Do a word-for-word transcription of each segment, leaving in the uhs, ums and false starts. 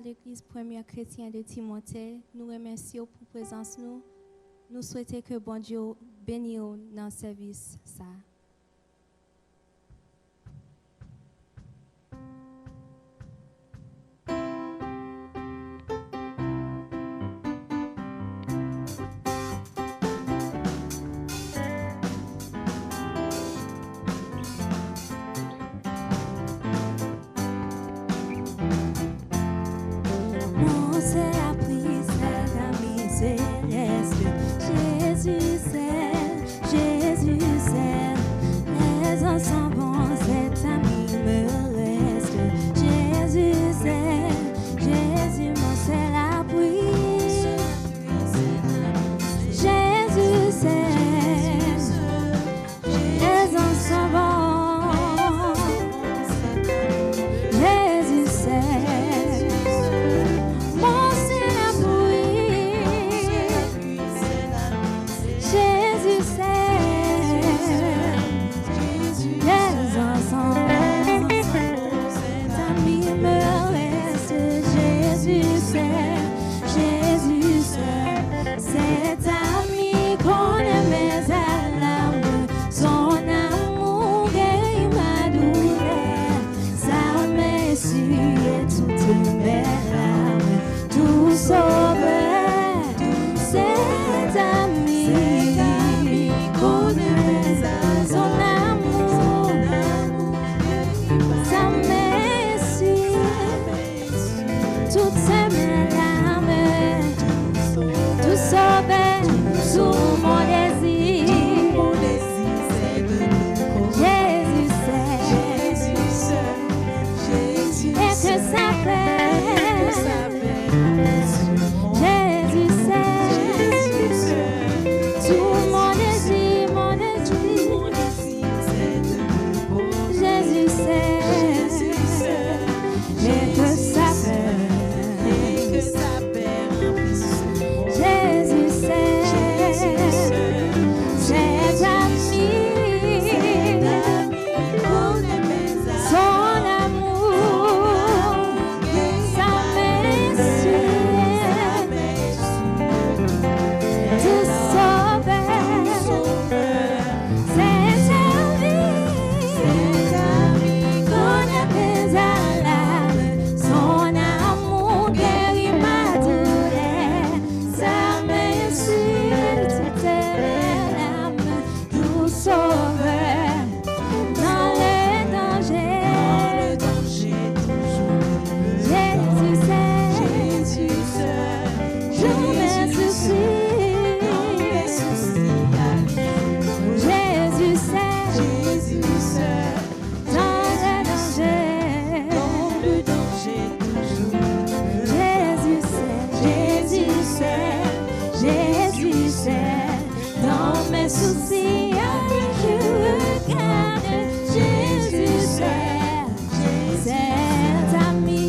Legliz Premye Kretyen de Timote, nou remèsye w pou prezans nou. Nou swete ke Bondye w beni w nan sèvis sa a. Mon seul appui, c'est l'ami céleste. Jésus seul, Jésus seul, les anges s'en vont, cet ami me reste. Jésus seul, Jésus mon seul appui. Jésus seul, les anges s'en vont. Jésus seul, mon seul appui. Jésus seul, les anges s'en vont. Cet ami me reste. Jésus seul, Jésus seul, cet ami connaît mes alarmes. Son amour guérit ma douleur. Ça m'essuie toutes mes larmes. Doux sauveur, cet ami connaît son amour. Ça m'essuie toutes mes larmes. Doux sauveur, tout mon désir. Jésus seul, Jésus seul, Jésus seul, et que sa paix, et que sa paix, Jésus seul, Jésus seul, tout mon désir, mon désir, tout mon désir, c'est de Jésus seul, Jésus seul, et que sa paix, et que sa paix remplisse mon cœur. Jésus seul, Jésus seul, cet ami, cet ami connaît mes son amour, ça m'essuie. Doux sauveur, c'est ta vie. Connaît mes alarmes, son amour guérit ma douleur. Ça m'essuie toutes mes larmes. Doux sauveur, dans le danger, dans le danger toujours. Jésus seul, Jésus seul, je me soucie, dans mes soucis à lui. Jésus seul, Jésus seul, dans le danger, dans le danger toujours. Jésus seul, Jésus seul, Jésus seul. Dans mes soucis, je regarde Jésus seul, cet ami.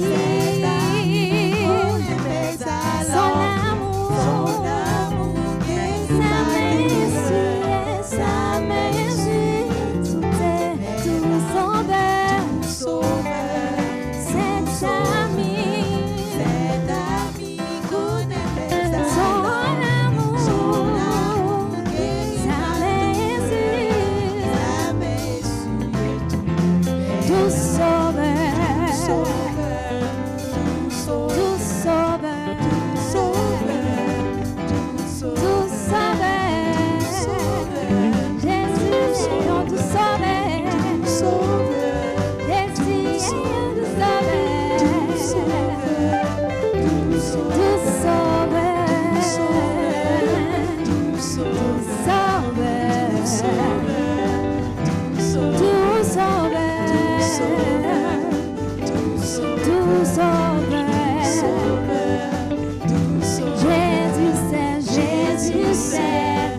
Son amour, ça m'essuie, ça m'essuie, tout est doux sauveur, cet ami. Son amour, ça m'essuie. Doux sauveur, doux sauveur, doux sauveur, Jésus, doux sauveur, Jésus, doux sauveur, doux sauveur, doux sauveur, doux sauveur, doux sauveur, doux sauveur, Jésus seul, Jésus seul,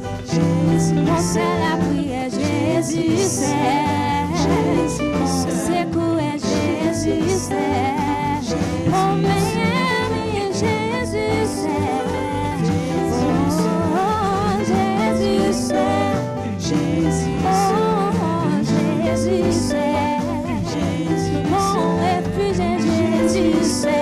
mon seul appui est Jésus seul, mon secours est Jésus seul, mon meilleur ami est Jésus seul. Oh, Jésus seul. Oh, Jésus seul. Mon refuge est Jésus seul.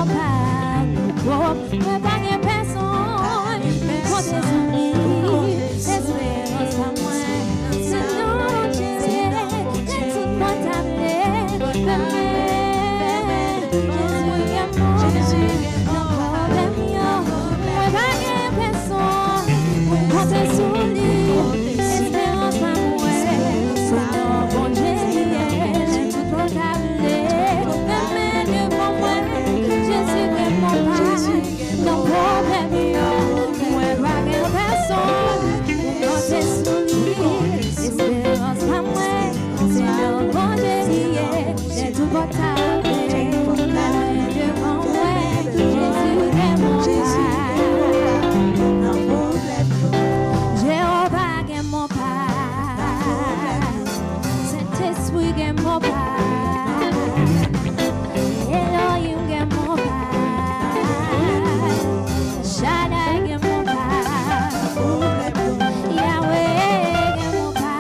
Mwen pa gen pèsonn, konte sou li, esperans pa mwen, se nan Bondye, lè tout pòt ap fèmen, Jezi gen mwen, nan pwoblèm yo, mwen pa gen pèsonn, konte sou li, esperans pa mwen, se nan Bondye li ye, lè tout pòt ap fèmen devan mwen, Jezi gen mwen pa, nan pwoblèm yo, mwen pa gen pèsonn, konte sou li, esperans pa mwen, se nan Bondye li ye, lè tout pòt ap fèmen devan mwen, Jezi gen mwen pa. Jewova gen mwen pa. Sentespri gen mwen pa. Elohim gen mwen pa. Shaddai gen mwen pa. Yahweh gen mwen pa.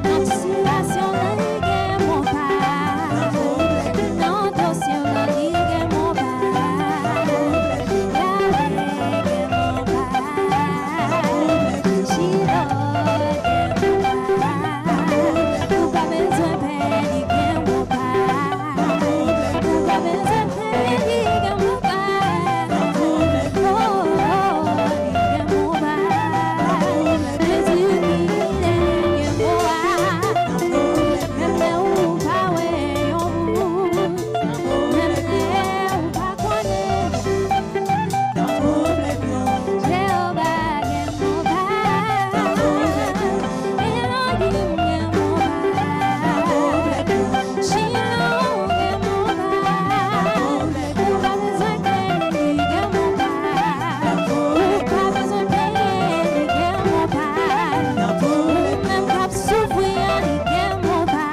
Nan sitiyasyon mwen li gen mwen pa. Nan dosye mwen li gen mwen pa. Yahweh gen mwen pa. Shiloh gen mwen pa. Ou pa bezwen pè, li gen mwen pa. Ou pa bezwen pè, li gen mwen pa. Oh, li gen mwen pa. Jezi ki dènye mo a. Menm lè ou pa wè yon bout, menm lè ou pa konnen. Jewova gen mwen pa. Elohim gen mwen pa. Shiloh gen mwen pa. Ou pa bezwen krenn, li gen mwen pa. Ou pa bezwen plenyen, li gen mwen pa. Ou menm k ap soufri an, li gen mwen pa.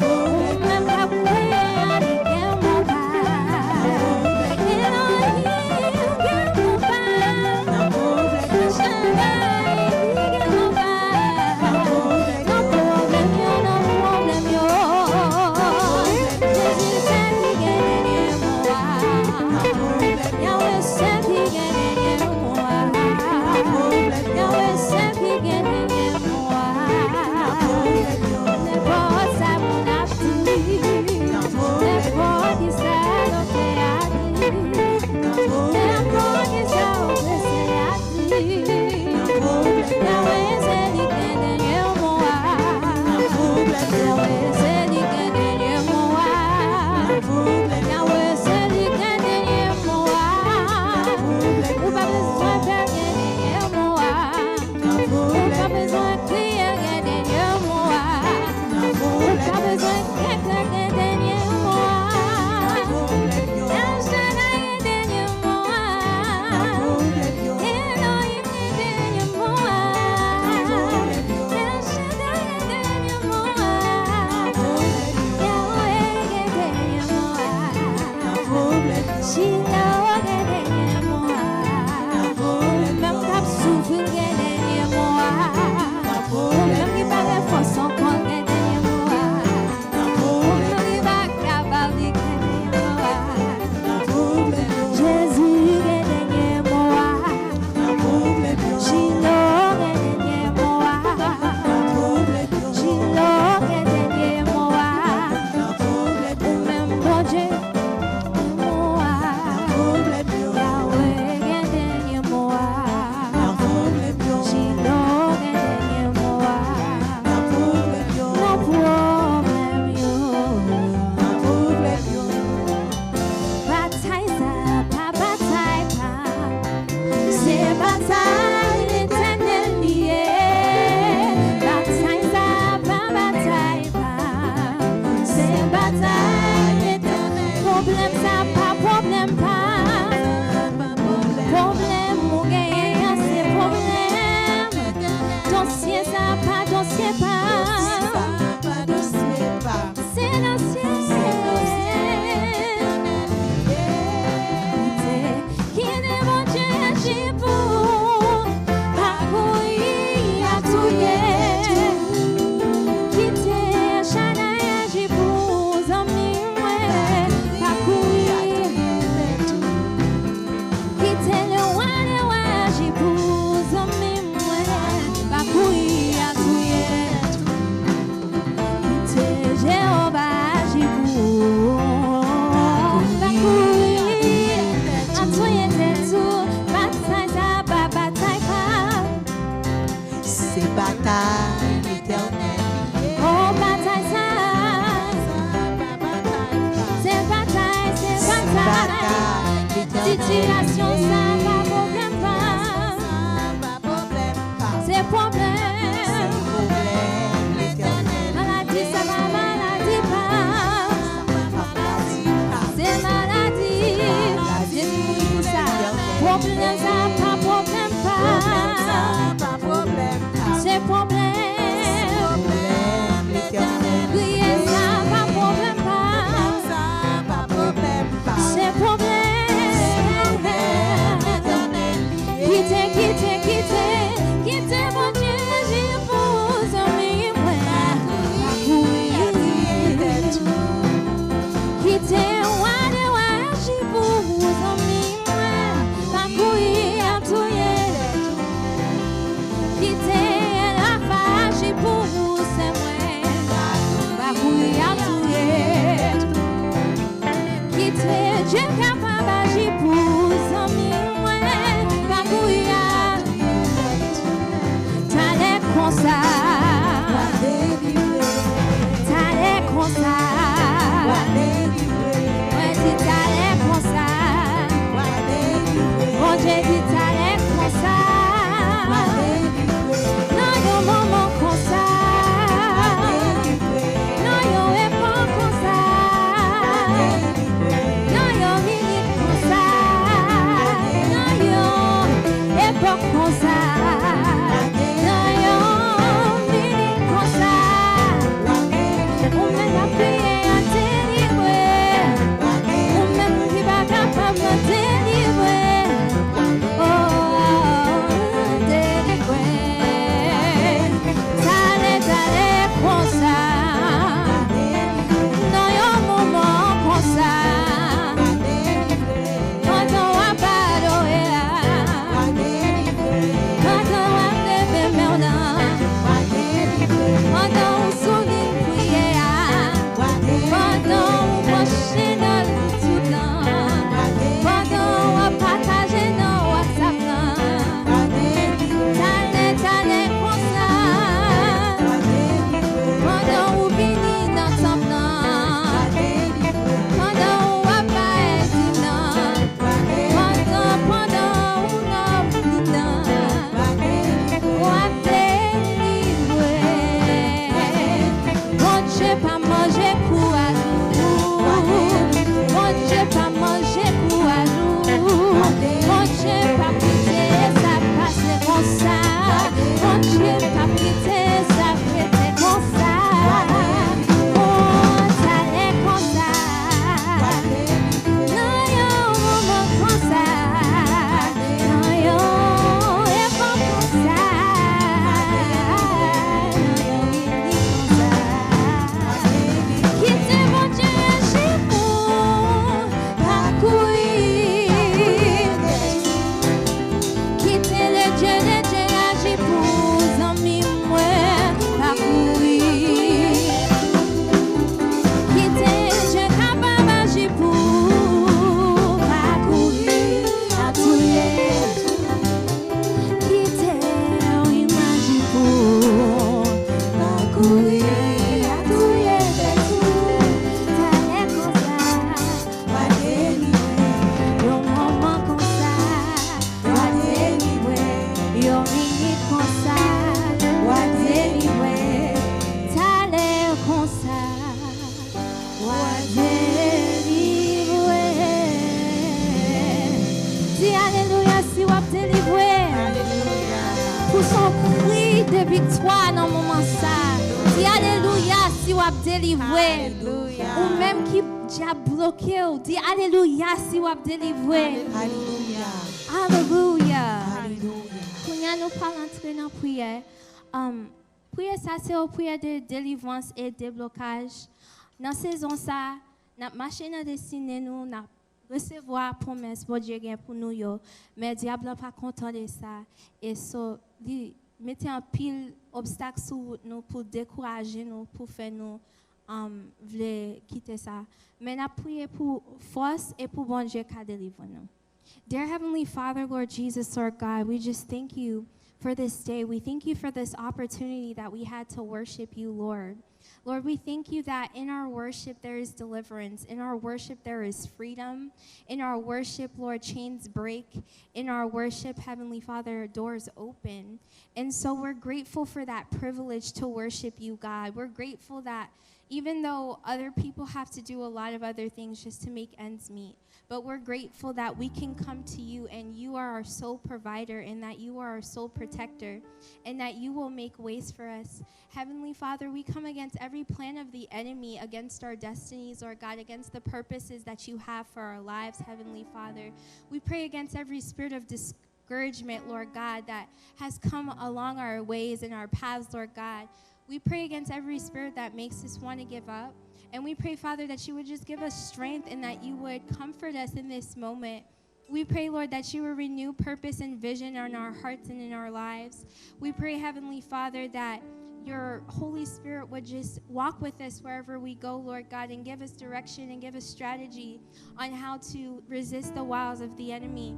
Ou menm k ap kwè an, li gen mwen pa. Elohim gen mwen pa. Shaddai, li gen mwen pa. Nan pwoblèm yo, nan pwoblèm yo. Jezi sèl ki gen dènye mo a. Yahweh sèl ki gen dènye mo a. Yahweh sèl ki gen dènye mo a. Nenpòt sa moun ap di, nenpòt kisa doktè a di, nenpòt kisa opresè a di, Yahweh se li gen dènye mo a. Yahweh se li gen dènye mo a. Yahweh se li gen dènye mo a. Ou pa bezwen pè, gen dènye mo a. Ou pa bezwen kriye, gen dènye mo a. Ou pa bezwen enkyete, gen dènye mo a. El Shaddai gen dènye mo a. Elohim gen dènye mo a. El Shaddai gen dènye mo a. Yahweh gen dènye mo a. Shiloh gen dènye mo a. Ou menm k ap soufri gen dènye mo a. Ou menm ki pa gen fòs ankò gen dènye mo a. Ou menm ki pa kapab li gen dènye mo a. Jezi gen dènye mo a. Shiloh gen dènye mo a. Shiloh gen dènye mo a. Ou menm Bondye gen mo a. Sitiyasyon sa pa pwoblèm pa m. Se pwoblèm. Maladi sa pa maladi pa m. Se maladi. Jezi mouri pou sa. Pwoblèm sa pa pwoblèm pa m. Se pwoblèm. Kriye sa pa pwoblèm pa m. Se pwoblèm. Kite, kite, kite, kite Bondye aji pou zanmi mwen. Kite wa dè wa aji pou zanmi mwen. Pa kouri al touye. Kite Rafa aji pou ou, sè mwen. Pa kouri al touye. Kite Dye kapab aji pou zanmi mwen. Pa kouri al. Talè konsa. Talè konsa. Mwen di talè konsa. Bondye di talè konsa. Nan yon moman konsa. Nan yon epòk konsa. Nan yon minit konsa. Nan yon epòk konsa. Nan yon minit konsa. Ou menm k ap kriye a, delivre. Ou menm ki pa kapab nan, delivre. Oh, delivre. Talè, talè konsa. Nan yon moman konsa. Pandan w ap adore a. Pandan w ap leve men w nan. Pandan ou sou liy priye a. Pandan ou branche nan YouTube lan. Pandan w ap pataje nan WhatsApp lan. Talè, talè konsa. Pandan ou vini nan tanp lan. Pandan ou ap bay dim lan. Pandan, pandan ou nan limit nan, w ap delivre. Bondye pa manje kouraj ou. Bondye pa manje kouraj ou. Bondye pa kite sa pase konsa. Bondye pa kite sa rete konsa. Oh, talè konsa. Nan yon moman konsa, nan yon epòk konsa, nan yon minit konsa, kite Bondye aji pou ou, pa kouri. Kite Ledye, Ledye aji pou ou, zanmi mwen, pa kouri. Kite Dye kapab aji pou ou, pa kouri al touye. Kite li aji pou ou, pa kouri al touye tèt ou. Talè konsa, w a delivre. Yon moman konsa, w a delivre. Yon minit konsa, w a delivre. Talè konsa, w a delivre. Di alelouya si w ap delivre. Alelouya. Pouse yon kri de viktwa nan moman sa. Di alelouya si w ap delivre. Alelouya. Ou menm ki dyab bloke w, di alelouya si w ap delivre. Alelouya. Alelouya. Alelouya. Kounye a nou pral antre nan priyè. Um, priyè sa se yon priyè de delivrans e deblokaj. Nan sezon sa, n ap mache nan destine nou, n ap resevwa pwomès Bondye gen pou nou yo. Men dyab la pa kontan de sa. E so, li mete anpil obstak sou wout nou pou dekouraje nou, pou fè nou, um, vle kite sa. Men n ap priye pou fòs e pou Bondye ka delivre nou. Dear Heavenly Father, Lord Jesus, Lord God, we just thank you for this day. We thank you for this opportunity that we had to worship you, Lord. Lord, we thank you that in our worship there is deliverance. In our worship there is freedom. In our worship, Lord, chains break. In our worship, Heavenly Father, doors open. And so we're grateful for that privilege to worship you, God. We're grateful that even though other people have to do a lot of other things just to make ends meet, but we're grateful that we can come to you and you are our sole provider and that you are our sole protector and that you will make ways for us. Heavenly Father, we come against every plan of the enemy against our destinies, Lord God, against the purposes that you have for our lives, Heavenly Father. We pray against every spirit of discouragement, Lord God, that has come along our ways and our paths, Lord God. We pray against every spirit that makes us want to give up. And we pray, Father, that you would just give us strength and that you would comfort us in this moment. We pray, Lord, that you would renew purpose and vision in our hearts and in our lives. We pray, Heavenly Father, that your Holy Spirit would just walk with us wherever we go, Lord God, and give us direction and give us strategy on how to resist the wiles of the enemy.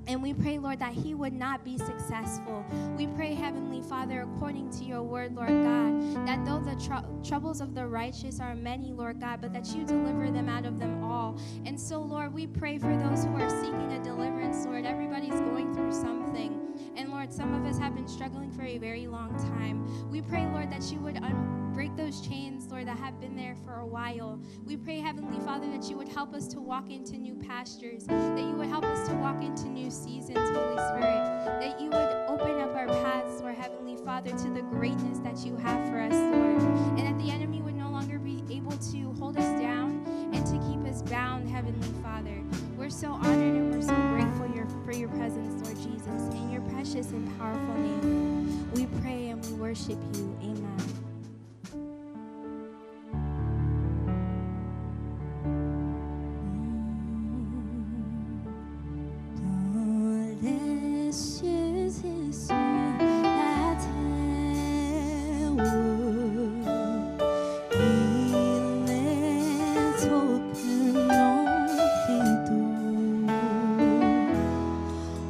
And we pray, Lord, that he would not be successful. We pray, Heavenly Father, according to your word, Lord God, that though the tr- troubles of the righteous are many, Lord God, but that you deliver them out of them all. And so, Lord, we pray for those who are seeking a deliverance, Lord. Everybody's going through something. And Lord, some of us have been struggling for a very long time. We pray, Lord, that you would un- break those chains, Lord, that have been there for a while. We pray, Heavenly Father, that you would help us to walk into new pastures, that you would help us to walk into new seasons, Holy Spirit, that you would open up our paths, Lord, Heavenly Father, to the greatness that you have for us, Lord, and that the enemy would no longer be able to hold us down and to keep us bound, Heavenly Father. We're so honored and we're so grateful your, for your presence, Lord Jesus. In your precious and powerful name, we pray and we worship you. Amen. Dans les cieux et sur la terre, il n'est aucun nom qui doit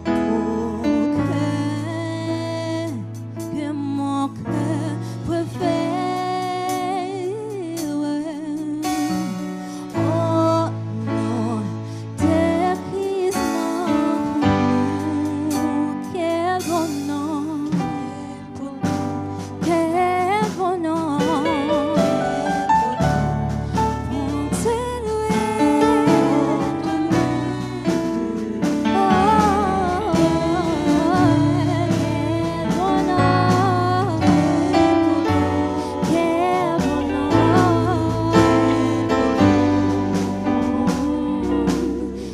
au cœur que mon cœur préfère. Oh non, de Christ, mon amour, quel bonheur. Quel bonheur pour te louer. Oh, quel bonheur, quel bonheur.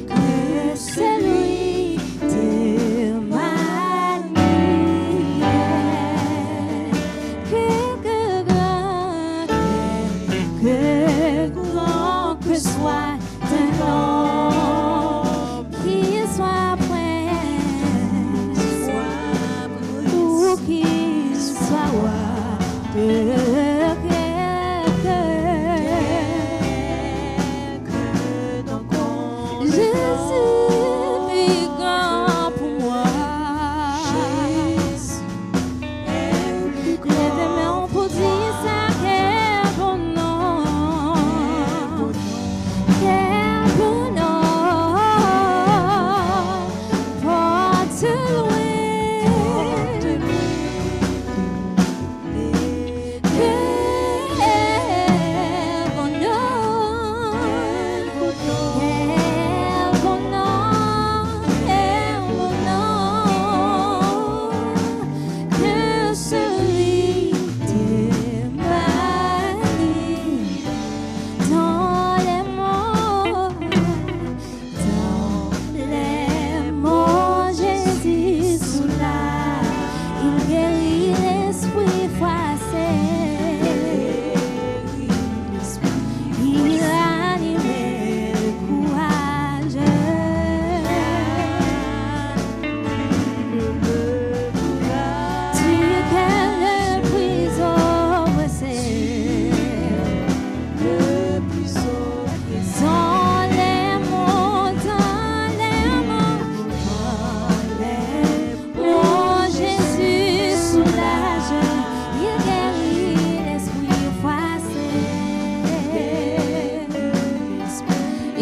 Que celui de ma lumière, que, que grand, que, que grand que soit ton nom, qu'il soit prince ou qu'il soit roi, que, que, que, que ton Jésus, pi gran pou mwen. Leve men w pou di sa, quel bonheur, quel bonheur, pour te louer. Que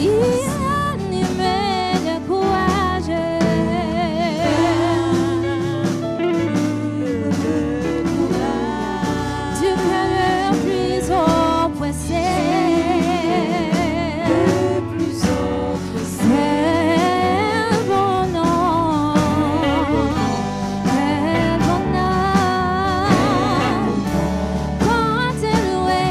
Il anime le courage. Du cœur le plus oppressé. Quel bonheur, quel bonheur, quand tu es loin.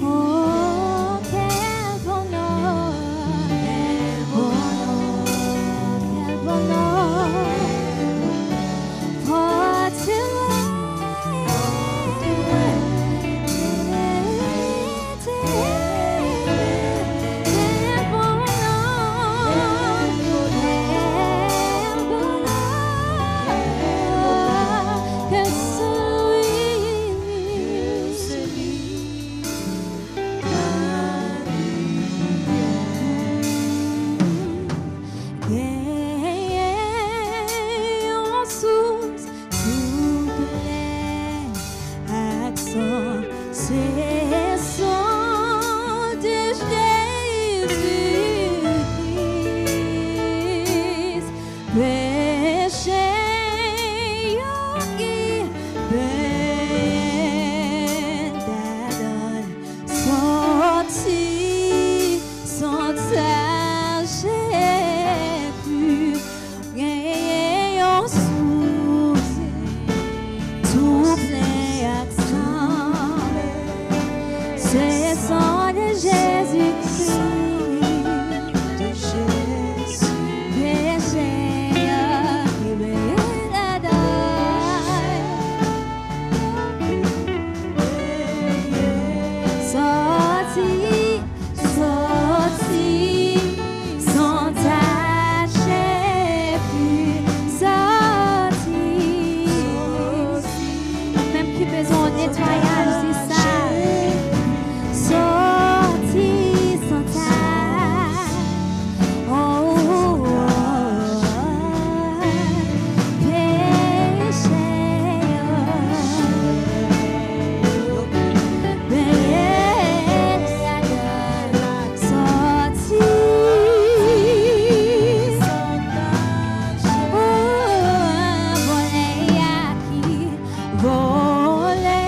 Oh, quel bonheur, quel bonheur, quel bonheur. Genyen yon sous tout plè ak san, se san de Jezi Kris. Peche yo ki benyen dadan sòti san tache pur. Genyen yon sous tou plen ak san. Se san de Jezi Kris. Peche yo ki benyen ladan. Sòti, sòti, san tache pur, sòti. Ou menm ki bezwen yon netwayaj, di sa. Sòti san tache. Oh, oh, oh, oh. Peche yo. Benyen ladan, sòti. Oh, vòlè a ki vòlè.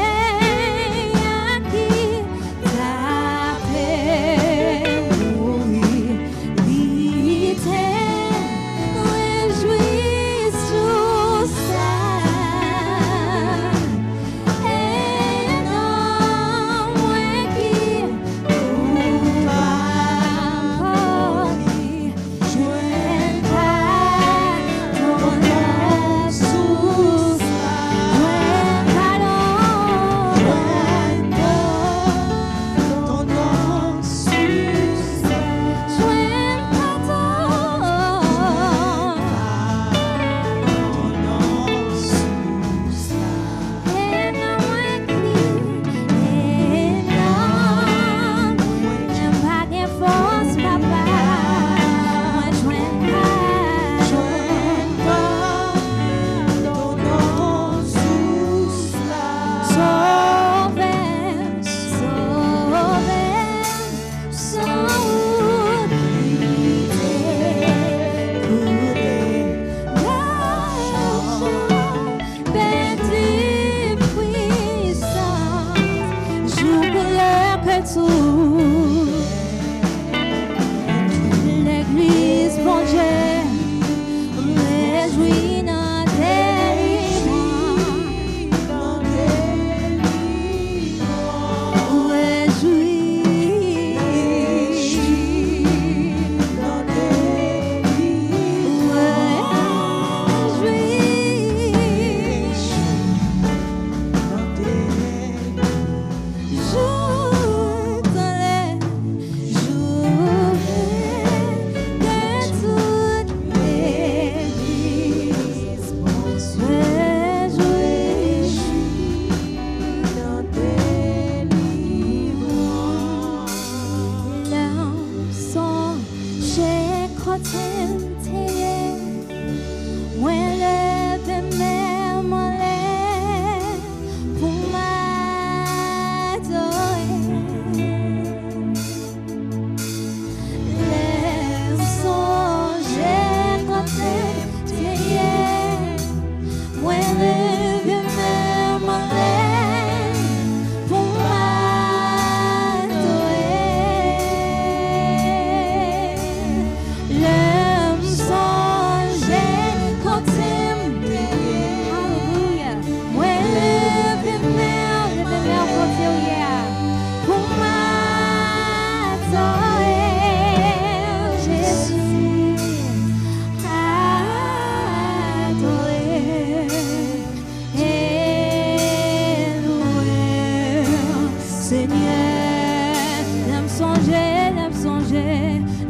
Senyè, lè m sonje, lè m sonje,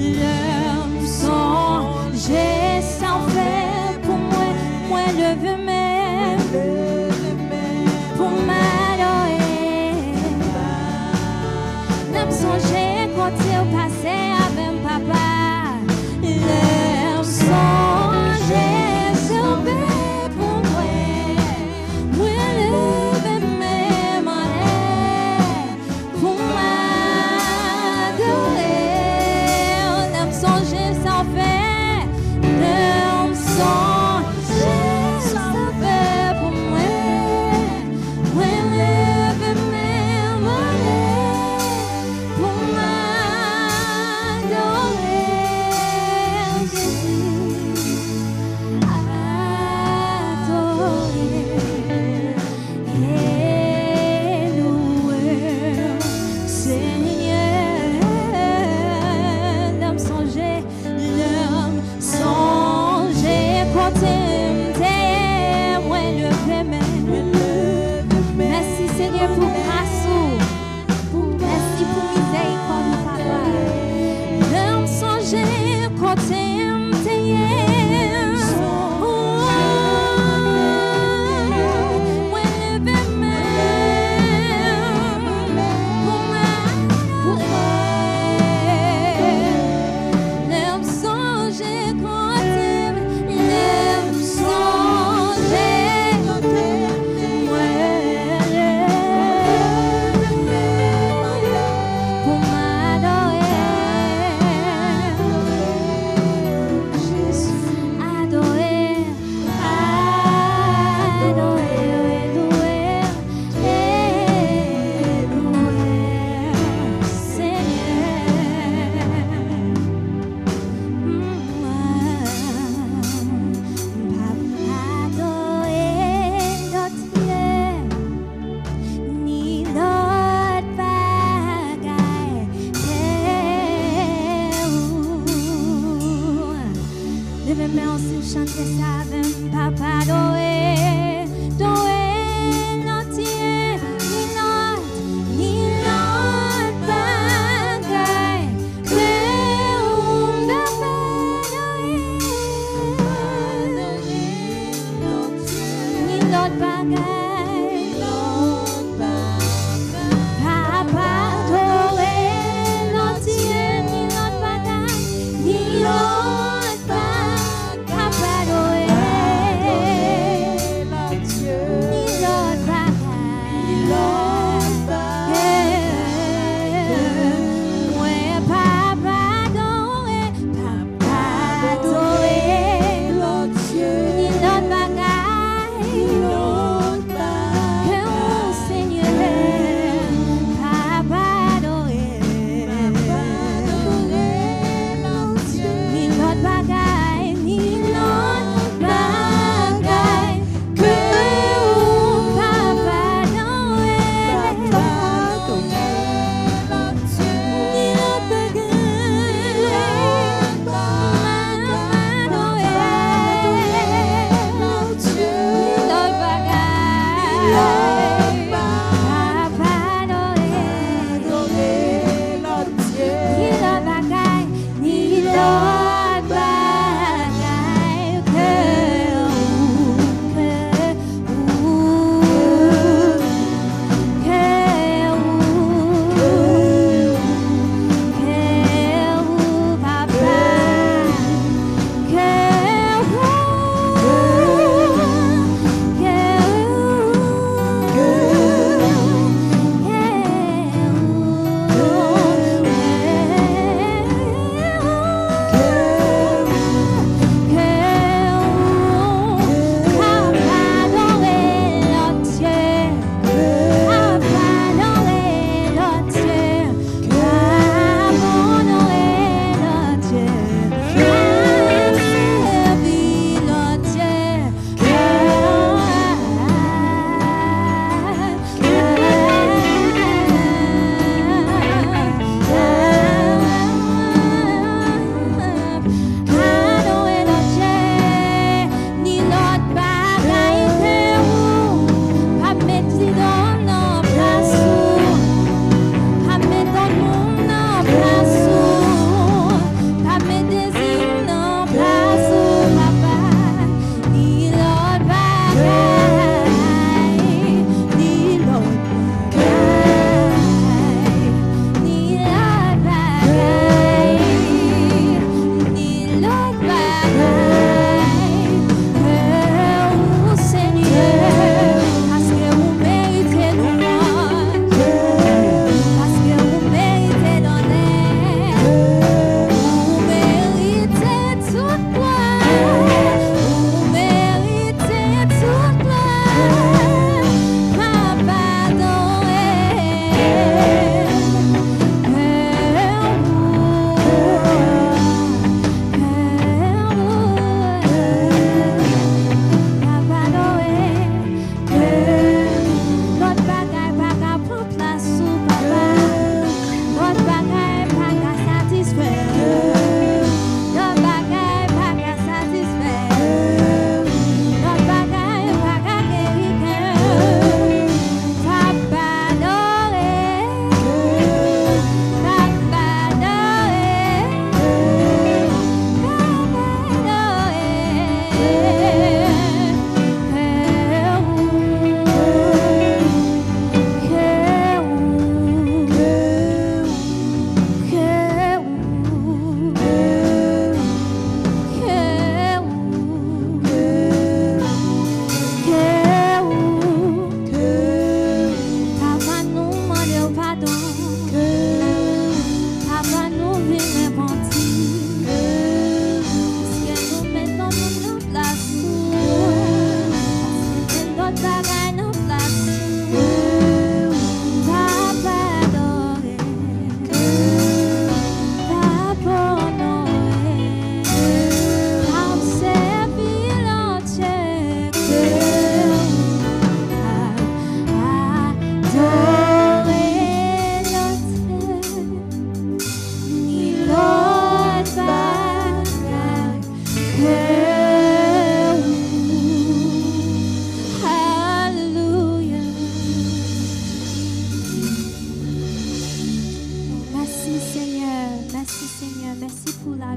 lè m sonje sa w fè pou mwen, mwen leve men pou m adore. Lè m sonje kote w pase avè m, papa. Lè m sonje sa w fè pou mwen, mwen leve men m anlè pou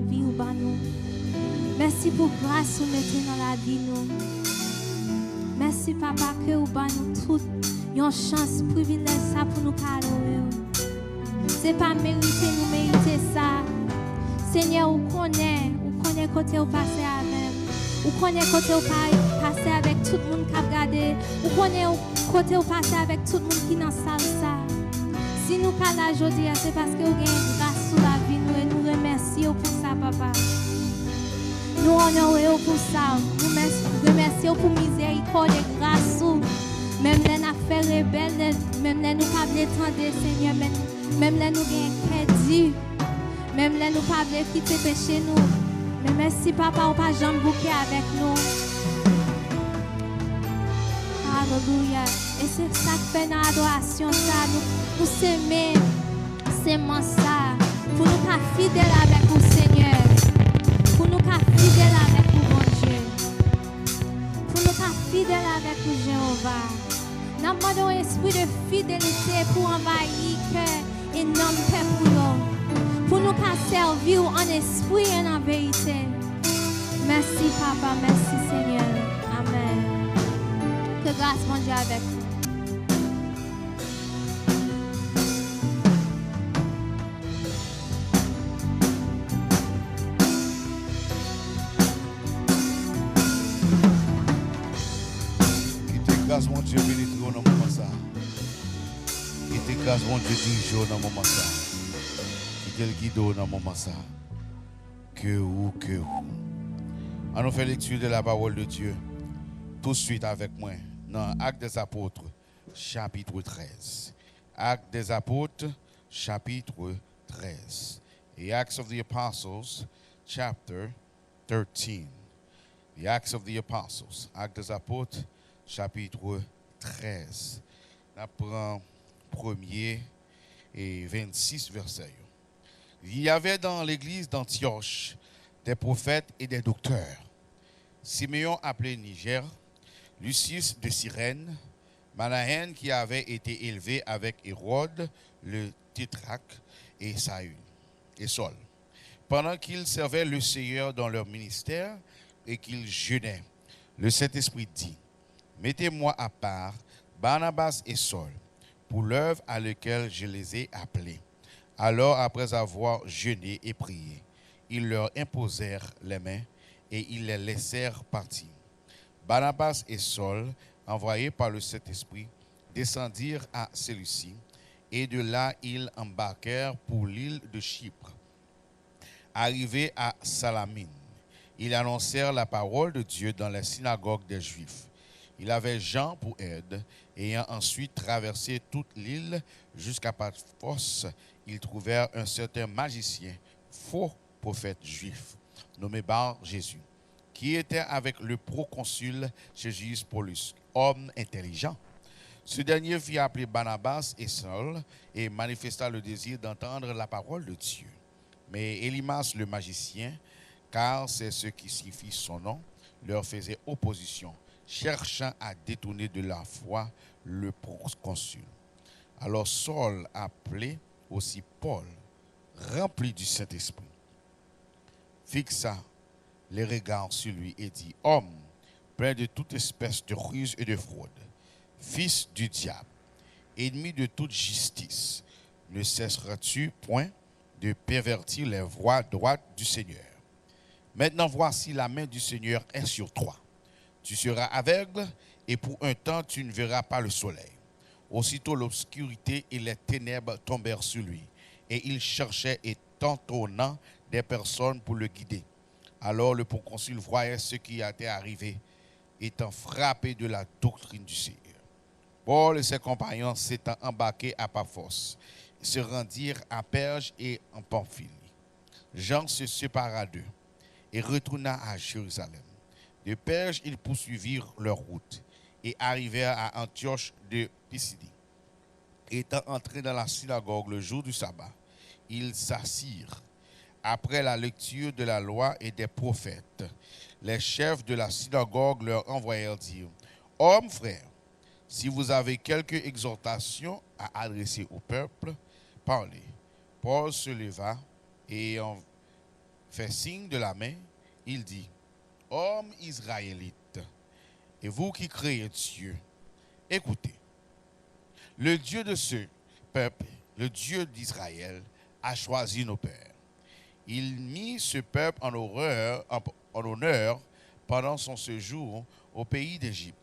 vi ou ban nou. Mèsi pou gras ou mete nan lavi nou. Mèsi, Papa, ke ou ban nou tout yon chans, privilèj sa pou nou ka adore w. Se pa merite nou merite sa. Senyè, ou konnen, ou konnen kote ou pase avè m. Ou konnen kote ou pa, pase avèk tout moun k ap gade. Ou konnen ou, kote ou pase avèk tout moun ki nan sal sa. Si nou ka la jodi a, se paske ou gen gras sou lavi nou e nou remèsye w pou sa, Papa. Nou onore w pou sa. Nou mès-, remèsye w pou mizerikòd e gras ou. Menm lè n ap fè rebèl, lè, menm lè nou pa vle tande, Senyè, menm, menm lè nou gen kè di, menm lè nou pa vle kite peche nou. Men mèsi, Papa, ou pa janm bouke avèk nou. Alelouya. E se sa k fè nan adorasyon sa, nou, nou semen semans sa, pou nou ka fidèl avèk ou, Senyè. Pou nou ka fidèl avèk ou, Bondye. Pou nou ka fidèl avèk ou, Jewova. N ap mande yon espri de fidelite pou anvayi kè e nanm pèp ou yo. Pou nou ka sèvi w an espri e nan verite. Mèsi, Papa. Mèsi, Senyè. Amèn. Ke gras Bondye avèk nou. Kite gras Bondye penetre w nan moman sa a. Kite gras Bondye dirije w nan moman sa a. Kite l gide w nan moman sa a. Que vous, que vous. An nou fè lecture de la parole de Dieu tout de suite avec moi dans Actes des Apôtres, chapitre treize. Actes des Apôtres, chapitre treize. Et Acts of the Apostles, chapter thirteen. The Acts of the Apostles, Actes des Apôtres, chapitre treize. N ap pran premye e vennsis vèsè yo. Il y avait dans l'église d'Antioche des prophètes et des docteurs. Simeon appelé Niger, Lucius de Cyrène, Manahen qui avait été élevé avec Hérode le tétrarque et Saül, et Saul, pendant qu'ils servaient le Seigneur dans leur ministère et qu'ils jeûnaient. Le Saint-Esprit dit, mettez-moi à part Barnabas et Saul pour l'œuvre à laquelle je les ai appelés. Alors, après avoir jeûné et prié, ils leur imposèrent les mains et ils les laissèrent partir. Barnabas et Saul, envoyés par le Saint-Esprit, descendirent à Séleucie, et de là ils embarquèrent pour l'île de Chypre. Arrivés à Salamine, ils annoncèrent la parole de Dieu dans les synagogues des Juifs. Ils avaient Jean pour aide, ayant ensuite traversé toute l'île jusqu'à Paphos, ils trouvèrent un certain magicien, faux prophète juif, nommé Bar Jésus, qui était avec le proconsul Sergius Paulus, homme intelligent. Ce dernier fit appeler Barnabas et Saul et manifesta le désir d'entendre la parole de Dieu. Mais Elymas le magicien, car c'est ce qui signifie son nom, leur faisait opposition, cherchant à détourner de la foi le proconsul. Alors Saul, appelé aussi Paul, rempli du Saint-Esprit, fixa les regards sur lui et dit, homme plein de toute espèce de ruse et de fraude, fils du diable, ennemi de toute justice, ne cesseras-tu point de pervertir les voies droites du Seigneur? Maintenant voici, la main du Seigneur est sur toi. Tu seras aveugle et pour un temps tu ne verras pas le soleil. Aussitôt l'obscurité et les ténèbres tombèrent sur lui, et il cherchait et tâtonnant des personnes pour le guider. Alors le proconsul voyait ce qui était arrivé, étant frappé de la doctrine du Seigneur. Paul et ses compagnons s'étant embarqués à Paphos, se rendirent à Perge et en Pamphylie. Jean se sépara d'eux et retourna à Jérusalem. De Perge, ils poursuivirent leur route et arrivèrent à Antioche de Pisidie. Étant entrés dans la synagogue le jour du sabbat, ils s'assirent. Après la lecture de la loi et des prophètes, les chefs de la synagogue leur envoyèrent dire, hommes frères, si vous avez quelque exhortation à adresser au peuple, parlez. Paul se leva et en fait signe de la main, il dit, Hommes israélites, et vous qui craignez Dieu, écoutez. Le Dieu de ce peuple, le Dieu d'Israël, a choisi nos pères. Il mit ce peuple en horreur, en, en honneur pendant son séjour au pays d'Égypte,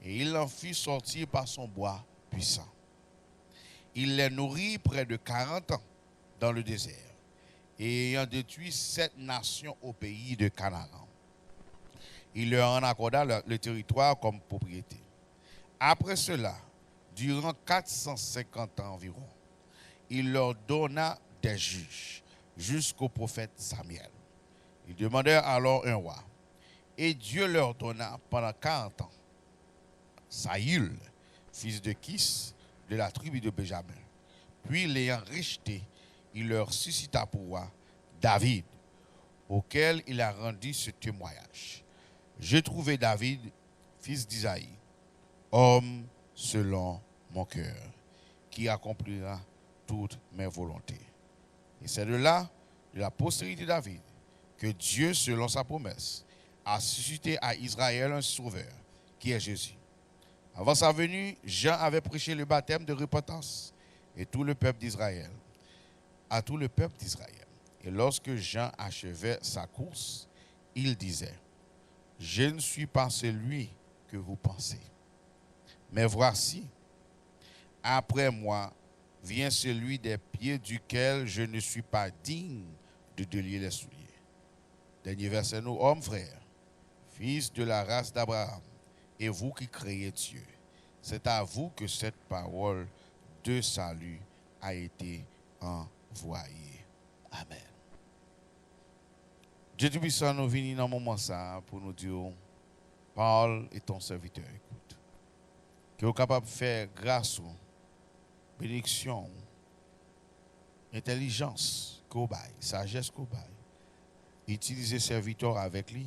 et il l'en fit sortir par son bras puissant. Il les nourrit près de quarante ans dans le désert, et ayant détruit sept nations au pays de Canaan, il leur en accorda le, le territoire comme propriété. Après cela, durant quatre cent cinquante ans environ, il leur donna des juges jusqu'au prophète Samuel. Ils demandèrent alors un roi, et Dieu leur donna pendant quarante ans Saül, fils de Kis, de la tribu de Benjamin. Puis, l'ayant rejeté, il leur suscita pour roi David, auquel il a rendu ce témoignage. J'ai trouvé David, fils d'Isaïe, homme selon mon cœur, qui accomplira toutes mes volontés. Et c'est de là, de la postérité de David, que Dieu, selon sa promesse, a suscité à Israël un sauveur, qui est Jésus. Avant sa venue, Jean avait prêché le baptême de repentance et tout le peuple d'Israël, à tout le peuple d'Israël. Et lorsque Jean achevait sa course, il disait, Je ne suis pas celui que vous pensez. Mais voici, après moi vient celui des pieds duquel je ne suis pas digne de délier les souliers. Dènye vèsè nou, Hommes, frères, fils de la race d'Abraham, et vous qui craignez Dieu, c'est à vous que cette parole de salut a été envoyée. Amen. Dye Toupisan, nou vini nan moman sa a pou nou di w, Parole et ton serviteur écoute. Ke w kapab fè gras ou, benediksyon ou, entèlijans ke w bay, sajès ke w bay, itilize sèvitè w avèk li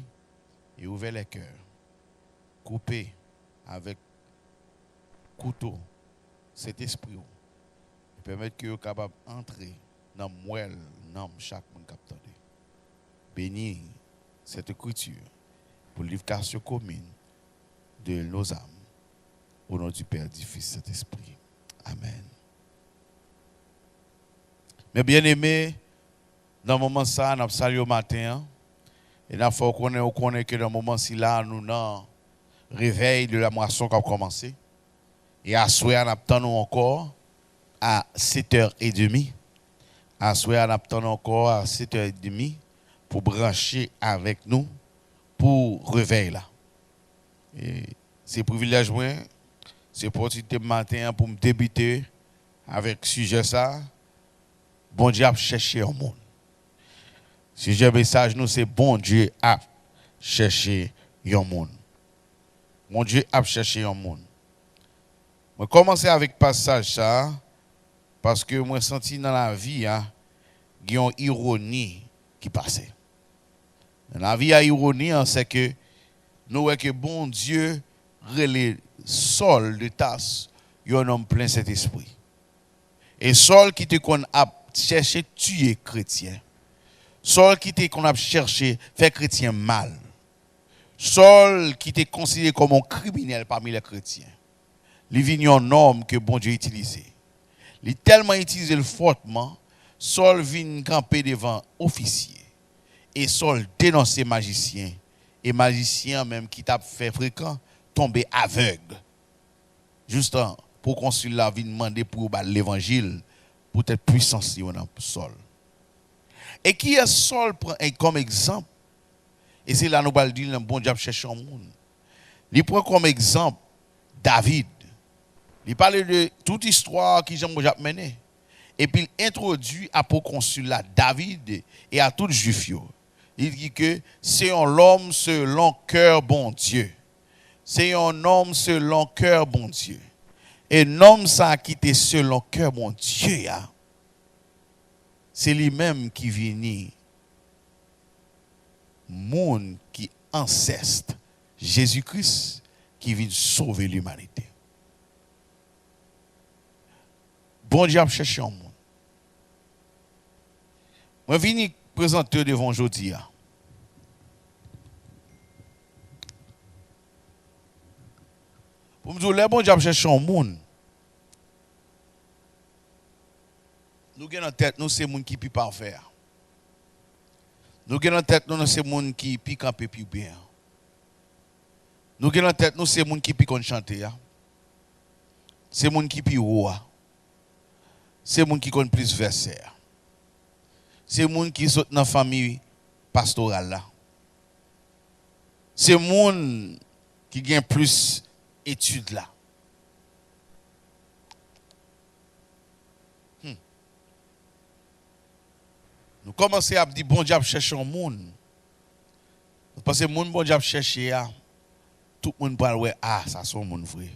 e ouvè lè kè, koupe avèk kouto Sentespri w e pèmèt ke yo kapab antre nan mwèl nanm chak moun k ap tande. Beni cette écriture pour l'édification commune de nos âmes. Au nom du Père, du Fils, Saint-Esprit. Amen. Mes bien-aimés, nan moman sa a, n ap salye w maten an. E n ap fè w konnen, ou konnen ke nan moman sila, nou nan réveil de la moisson k ap kòmanse. E aswè a, n ap tann ou ankò a sèt è edmi. Aswè a, n ap tann ou ankò a sèt è edmi pou branche avèk nou pou réveil la. E se privilèj mwen, se opòtinite m maten an pou m debite avèk sijè sa a, Bondye ap chèche yon moun. Sijè mesaj nou se Bondye ap chèche yon moun. Bondye ap chèche yon moun. Mwen kòmanse avèk pasaj sa a, paske mwen santi nan lavi a, gen yon ironi ki pase. Nan lavi a, ironi an, se ke nou wè ke Bondye rele Sòl de Tas yon nonm plen Sentespri. E Sòl ki te konn ap chèche tiye kretyen. Sòl ki te konn ap chèche fè kretyen mal. Sòl ki te konsidere kòm yon kriminèl pami lè kretyen. Li vin yon nonm ke Bondye itilize. Li tèlman itilize l fòtman, Sòl vin kanpe devan ofisye. E Sòl denonse majisyen. E majisyen an menm ki t ap fè frekan tonbe avèg. Jistan pwokonsil la vin mande pou yo ba l levanjil poutèt pwisans li yo nan Sòl. E kiyès Sòl pran e- kòm egzanp? E se la nou pral di l nan Bondye ap chèche yon moun. Li pran kòm egzanp David. Li pale de tout istwa kijan Bondye ap mennen. Epi l entwodui a pwokonsil la David e a tout Jwif yo. Li di ke se yon lòm selon kè Bondye. Se yon nonm selon kè Bondye. E nonm sa ki te selon kè Bondye a, se li menm ki vini moun ki ansès Jezi Kris ki vin sove limanite. Bondye ap chèche yon moun. Mwen vini prezante w devan w jodi a. Pou m di w, lè Bondye ap chèche yon moun, nou gen nan tèt nou se moun ki pi pafè a. Nou gen nan tèt nou, nou se moun ki pi kanpe pi byen an. Nou gen nan tèt nou se moun ki pi konn chante a. Se moun ki pi wo a. Se moun ki konn plis vèsè a. Se moun ki sot nan fanmi pastoral la. Se moun ki gen plis etid la. Hmm. Nou kòmanse ap di Bondye ap chèche yon moun. Nou panse moun Bondye ap chèche a, tout moun pral wè, a, sa se yon moun vre.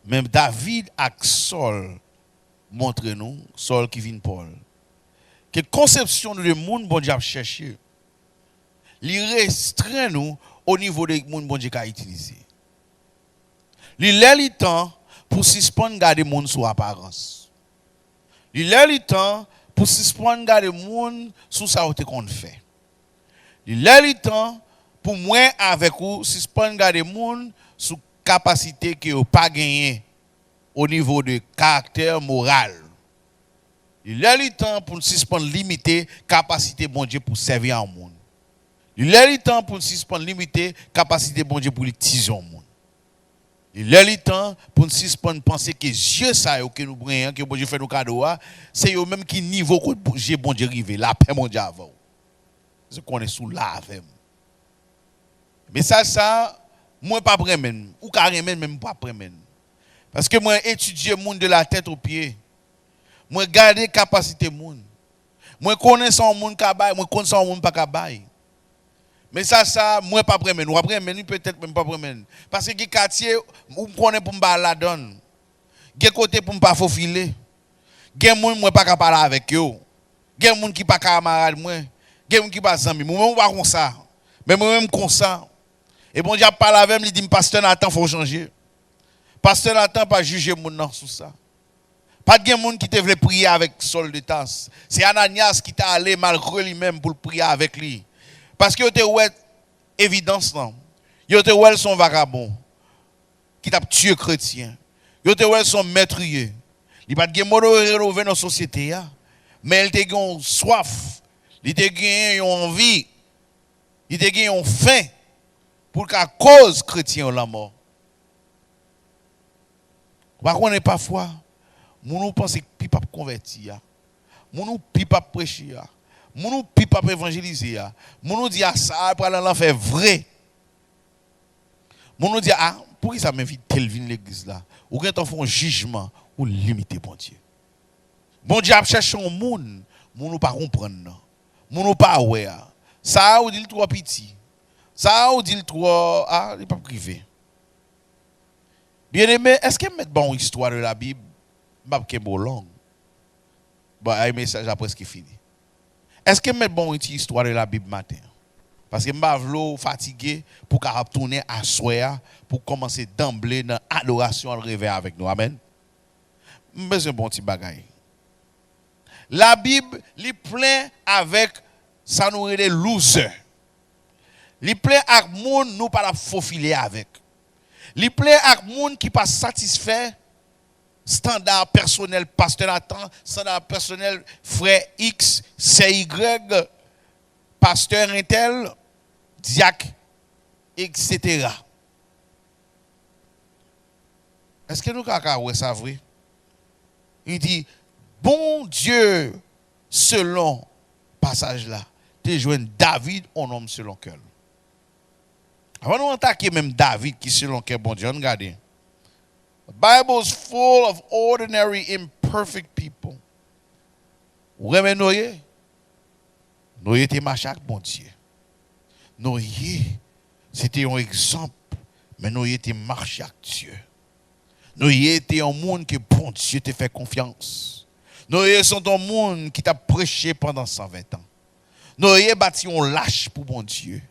Men David ak Sòl montre nou, Sòl ki vin Pòl, ke konsepsyon nou de moun Bondye ap chèche, li restren nou o nivo de moun Bondye ka itilize. Li lè li tan pou sispann gade moun sou aparans. Li lè li tan pou sispann gade moun sou sa yo te konn fè. Li lè li tan pou mwen avèk ou sispann gade moun sou kapasite ke yo pa genyen o nivo de karaktè, moral. Li lè li tan pou n sispann limite kapasite Bondye pou sèvi a yon moun. Li lè li tan pou n sispann limite kapasite Bondye pou l itilize yon moun. Li lè li tan pou n sispann panse ke zye sa yo ke nou genyen an, ke Bondye fè nou kado a, se yo menm ki nivo kot Bo-, je Bondye rive. Lapè Bondye avè w. Se konnen si w la avè m. Mesaj sa a, mwen p ap renmen l. Ou ka renmen l, men m p ap renmen l. Paske mwen etidye moun de la tèt o pye. Mwen gade kapasite moun. Mwen konnen sa yon moun ka bay, mwen konn sa yon moun pa ka bay. Mesaj sa a, mwen p ap renmen l. W ap renmen li petèt, men m p ap renmen l. Paske gen katye, ou m konnen pou m pa al ladan l. Gen kote pou m pa fofile. Gen moun mwen pa ka pale avèk yo. Gen moun ki pa kamarad mwen. Gen moun ki pa zanmi m. Ou menm ou pa konsa. Men mwen menm m konsa. E Bondye ap pale avè m, li di m, "Pastè Nathan, fò w chanje." Pastè Nathan pa jije moun nan sou sa. Pa t gen moun ki te vle priye avèk Sòl de Tas. Se Ananyas ki t ale malgre li menm pou l priye avèk li. Paske yo te wè evidans lan. Yo te wè l se yon vagabon ki t ap tiye kretyen. Yo te wè l se yon mètriye. Li pa t gen mo de renove nan sosyete a. Men li te gen yon swaf. Li te gen yon anvi. Li te gen yon fen pou l ka koz kretyen yo lanmò. Ou pa konnen pafwa, moun ou panse k pi p ap konvèti a, moun ou pi p ap preche a, moun ou pi p ap evanjelize a, moun ou di a sa a pral nan lanfè vre. Moun ou di a, poukisa m envite l vin legliz la? Ou gentan fè yon jijman, ou limite Bondye. Bondye ap chèche yon moun, moun ou pa konprann nan, moun ou pa wè a. Sa a ou di l twò piti. Sa a ou di l twò, a, li p ap rive. Byeneme, èske m mèt ba w yon istwa de Labib? M p ap kenbe w long. Bon, ay, mesaj la prèske fini. Èske m mèt ba w yon ti istwa de Labib maten an? Paske m pa vle w fatige pou w kapab tounen aswè a, pou w kòmanse danble nan adorasyon al revè avèk nou. Amèn. M bezwen ba w yon ti bagay. Labib, li plen avèk sa nou rele loser. Li plen ak moun nou pa t ap fofile avèk. Li plen ak moun ki pa satisfè estanda pèsonèl pastè Nathan, estanda pèsonèl frè X, sè Y, pastè entèl, dyak, etsetera. Èske nou ka, ka wè sa vre? Li di, Bondye, selon pasaj la, te jwenn David, yon nonm selon kè l. Avan nou atake menm David ki selon kè Bondye, ann gade. The Bible is full of ordinary, imperfect people. Ou renmen Noye? Noye te mache ak Bondye. Noye, se te yon egzanp, men Noye te mache ak Dye. Noye te yon moun ke Bondye te fè konfyans. Noye se te yon moun ki t ap preche pandan san ven tan. Noye bati yon lach pou Bondye.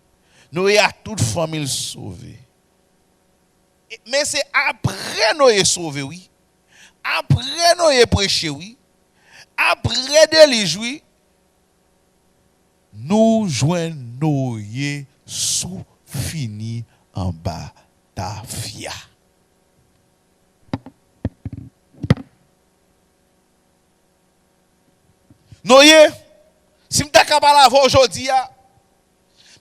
Noye ak tout fanmi l sove. E, men se apre Noye sove, wi. Apre Noye preche, wi. Apre delij, wi. Nou jwenn Noye sou fini anba tafya. Noye, si m ta ka pale avè w jodi a,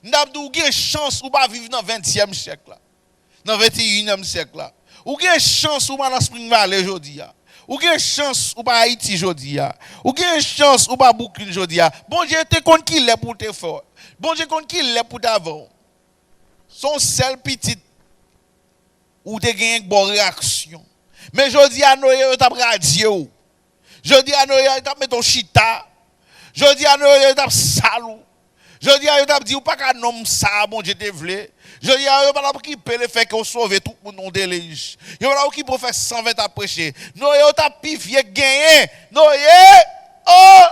m t ap di w gen chans ou pa viv nan ventyèm syèk la, nan venteyinyèm syèk la. Ou gen chans ou pa nan Spring Valley jodi a. Ou gen chans ou pa Ayiti jodi a. Ou gen chans ou pa Brooklyn jodi a. Bondye te konn ki lè pou te fè w. Bondye konn ki lè pou te avè w. Se yon sèl pitit ou te genyen k ba w reyaksyon. Men jodi a, Noye, yo t ap radye w. Jodi a, Noye, yo t ap mete w chita. Jodi a, Noye, yo t ap sal ou. Jodi a, yo t ap di ou pa ka nonm sa a Bondye te vle. Jodi a, yo pa t ap okipe lefètke w sove tout moun nan yon delij. Yo pa t ap okipe w fè san ven t ap preche. Noye, yo t ap pi vye k genyen. Noye, oh!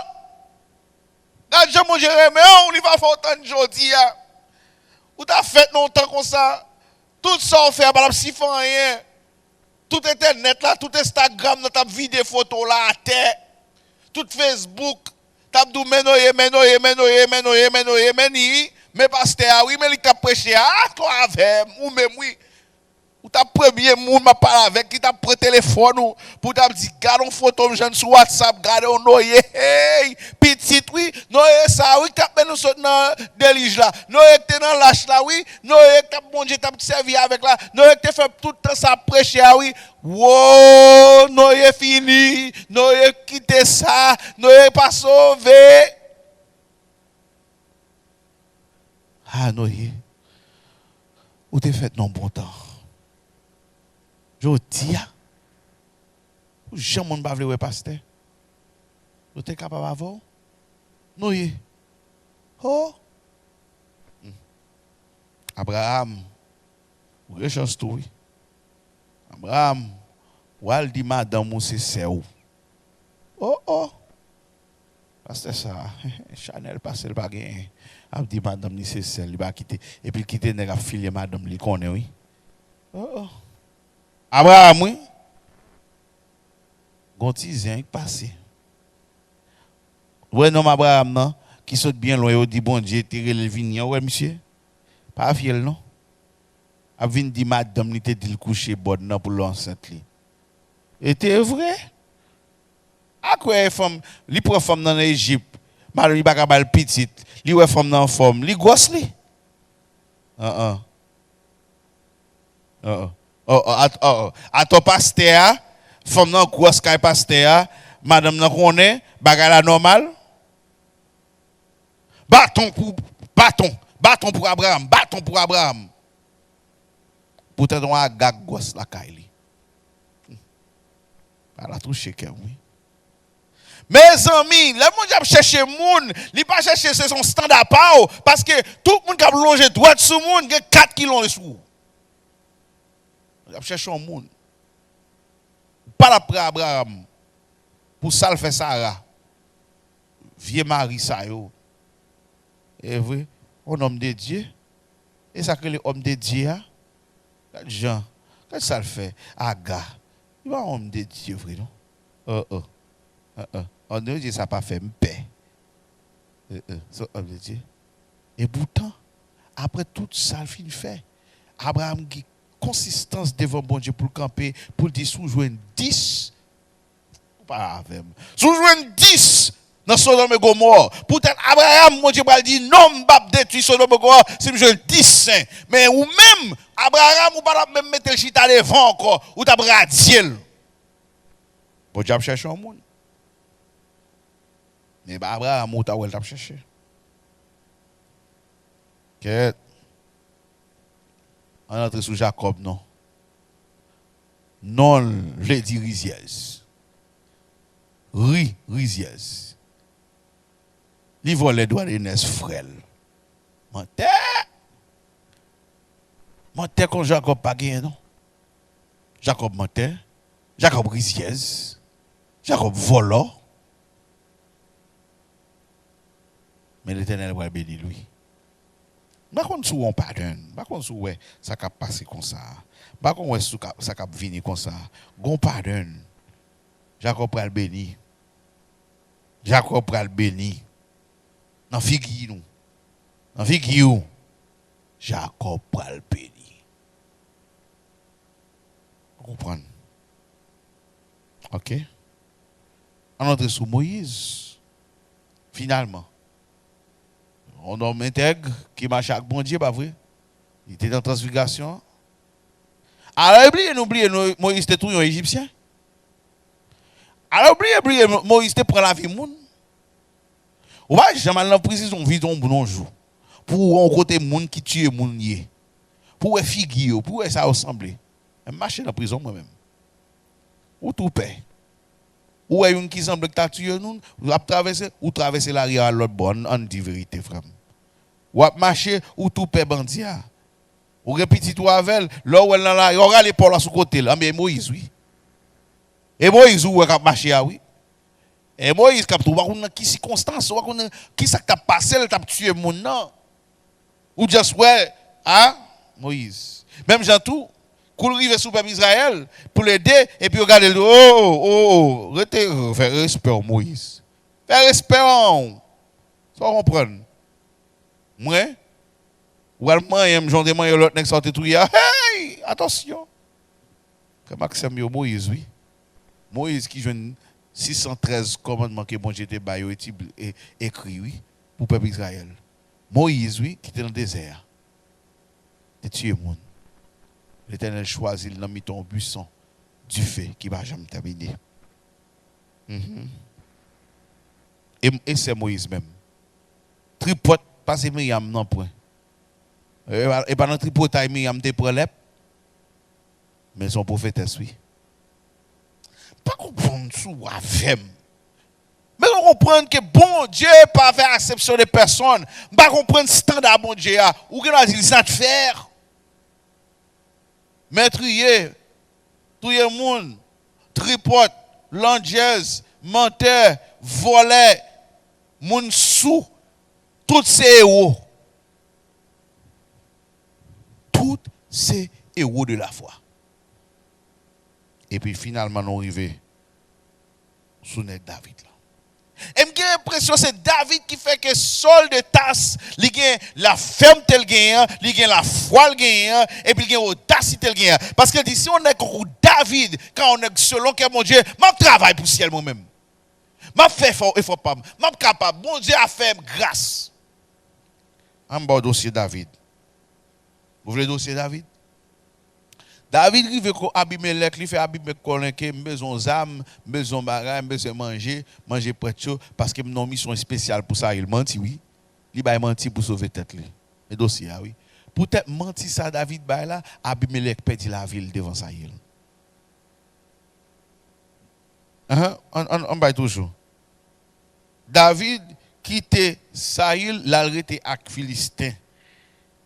Gad jan Bondye renmen w, li pa fè w tann jodi a. Ou ta fèt nan yon tan konsa, tout sa w fè a pa t ap sifi anyen. Tout entènèt la, tout Instagram nan t ap vide foto w la atè. Tout Facebook t ap di w men Noye, men Noye, men Noye, men Noye, men Noye, men ni, men pastè a wi, men li k ap preche a, atò avè m, ou menm wi. Ou t ap premye moun m ap pale avèk ki t ap pran telefòn ou pou w t ap di, gade yon foto m jwenn sou WhatsApp, gade yon Noye, hey, pitit wi, Noye sa wi k t ap mennen w sot nan delij la, Noye k te nan lach la wi, Noye k t ap Bondye t ap sèvi avèk la, Noye k te fè tout tan sa ap preche a wi, wo, Noye fini, Noye kite sa, Noye pa sove. Ah, Noye, ou te fèt nan yon bon tan. Jodi a, pou jan moun pa vle wè pastè, yo te kapab avè w. Noye, oh! Hmm. Abraram, ou gen chans tou, wi. Abraram, ou al di madanm ou se sè w. Oh, oh! Pastè sa, chanèl pase l pa genyen. Ap di madanm li se sè l, li pa kite. Epi l kite nèg ap filye madanm li konnen, wi. Oh, oh. Abraram, wi. Gon ti zen ki pase. Ou wè nonm Abraram nan, ki sot byen lwen, yo di Bondye te rele l vini an, ou wè misye? Pa fye l non. Ap vin di madanm li te di l kouche bòd nan pou l ansent li. E te vre. A kwè fanm, li pran fanm nan nan Ejip. Madanm li pa ka ba l pitit. Li wè fanm nan anfòm. Li gwòs li. An, an. An, an. An, an, at-, an, an. Atò pastè a, fanm nan gwòs kay pastè a, madanm nan konnen, bagay la nòmal. Baton pou, baton, baton pou Abraram, baton pou Abraram. Poutèt yon Aga k gwòs lakay li. Bagay la touche kè m, wi. Mezanmi, lè Bondye ap chèche moun, li pa chèche se yon estanda pa w, paske tout moun k ap lonje dwèt sou moun, gen kat ki lonje sou ou. Bondye ap chèche yon moun. Ou pa t ap pran Abraram pou sa l fè Sara. Vye mari sa yo. E vre, yon nonm de Dye. E sa k rele òm de Dye a? Gad jan, gad sa l fè Aga. Li pa yon òm de Dye vre non. Oh, oh. Oh, oh. Òm de Dye sa pa fè m pè. Oh, oh. Se òm de Dye. E poutan, apre tout sa l fin fè, Abraram gen konsistans devan Bondye pou l kanpe, pou l di, si w jwenn dis, ou pa avè m. Si w jwenn dis nan Sodòm e Gomò, poutèt Abraram, Bondye pral di, non, m p ap detwi Sodòm e Gomò si m jwenn dis sen. Men ou menm, Abraram, ou pa t ap menm mete l chita devan ankò, ou t ap radye l. Bondye ap chèche yon moun. Men e pa Abraram ou ta wè l t ap chèche. Kèt. Ann antre sou Jakòb non. Non l vle di rizyèz. Ri, rizyèz. Li vòlè dwa de nès frè l. Mantè! Mantè kon Jakòb pa genyen non. Jakòb mantè. Jakòb rizyèz. Jakòb vòlò. Men Letènèl pral beni l wi. M pa konn si w on pattern. M pa konn si w wè sa k ap pase konsa. M pa konn wè sou ka, sa k ap vini konsa. Gon pattern. Jakòb pral beni. Jakòb pral beni. Nan figi nou. Nan figi w, Jakòb pral beni. Ou konprann? Ok? Ann antre sou Moyiz. Finalman, yon nonm entèg ki mache ak Bondye, pa vre? Li te nan transfigasyon an. Alò, bliye nou bliye, nou, Moyiz te touye yon Ejipsyen. Alò, bliye, bliye, Mo-, Moyiz te pran lavi moun. Ou pa janm al nan prizizon, vizyon moun yon jou. Pou w wè yon kote moun ki tiye moun ye. Pou w wè figi yo, pou w wè sa yo sanble. Men m mache nan prizon mwen menm. Ou tou pè. Ou wè youn ki sanble k ta tiye nou, l ap travèse, ou travèse lari a al lòt bò, ann, ann di verite, frè m. W ap mache, ou tou pè bandi a. Ou gen pitit ou avè l, lè w wè l nan lari a, w rale pa w la sou kote l. Anben, e Moyiz, wi. E Moyiz ou wè k ap mache a, wi. E Moyiz k ap tou, ou pa konn nan ki sikonstans, ou pa konn nan ki sa k t ap pase l, t ap tiye moun nan. Ou just wè, a, Moyiz. Menm jan tou, kou l rive sou pèp Izrayèl, pou l ede, epi yo gade l, o, o, o, rete, fè respè w, Moyiz. Fè respè w. Sa w konprann? Mwen, ou al manyen m, jan w te manyen lòt nèg sa w te touye a. Hey! Atansyon! Frè m ak sè m yo, Moyiz, wi. Moyiz ki jwenn sis san trèz kòmandman ke Bondye te bay yo etib-, e-, ekri, wi, pou pèp Izrayèl. Moyiz, wi, ki te nan dezè a. Te tiye moun. Letènèl chwazi l nan mitan yon bwison dife ki pa janm tèmine. Mhm. E, e sè Moyiz menm. Tripòt pase Miryam nan pwen. E pa, e pa nan tripotay Miryam te pran lèp. Men se yon pwofetès, wi. Pa konprann si w avè m. Men nou konprann ke Bondye pa fè aksepsyon de pèsòn. M pa konprann estanda Bondye a. Ou gen dwa di l sa t fè. Metriye, touye moun, tripòt, landjèz, mantè, vòlè, moun sou, tout se ewo. Tout se ewo de lafwa. Epi finalman nou rive sou nèg David la. E m gen enpresyon se David ki fè ke Sòl de Tas, li gen lafèmte l genyen an, li gen lafwa l genyen an, epi li gen odasite l genyen an. Paske l di, si yon nèg tankou David, ka yon nèg selon kè Bondye, m ap travay pou syèl mwen menm. M ap fè efò, efò pa m. M ap kapab. Bondye a fè m gras. An m ba w dosye David. Ou vle dosye David? David rive kot Abimelèk, li fè Abimelèk konnen ke m bezwen yon zam, m bezwen yon bagay, m bezwen manje, manje prèt yo, paske m nan yon misyon espesyal pou Sayil. Manti, wi. Li bay manti pou sove tèt li. Men dosye a, wi. Poutèt manti sa David bay la, Abimelèk pèdi lavi l devan Sayil. Ahan, an, an, an bay toujou. David kite Sayil, l al rete ak Filisten.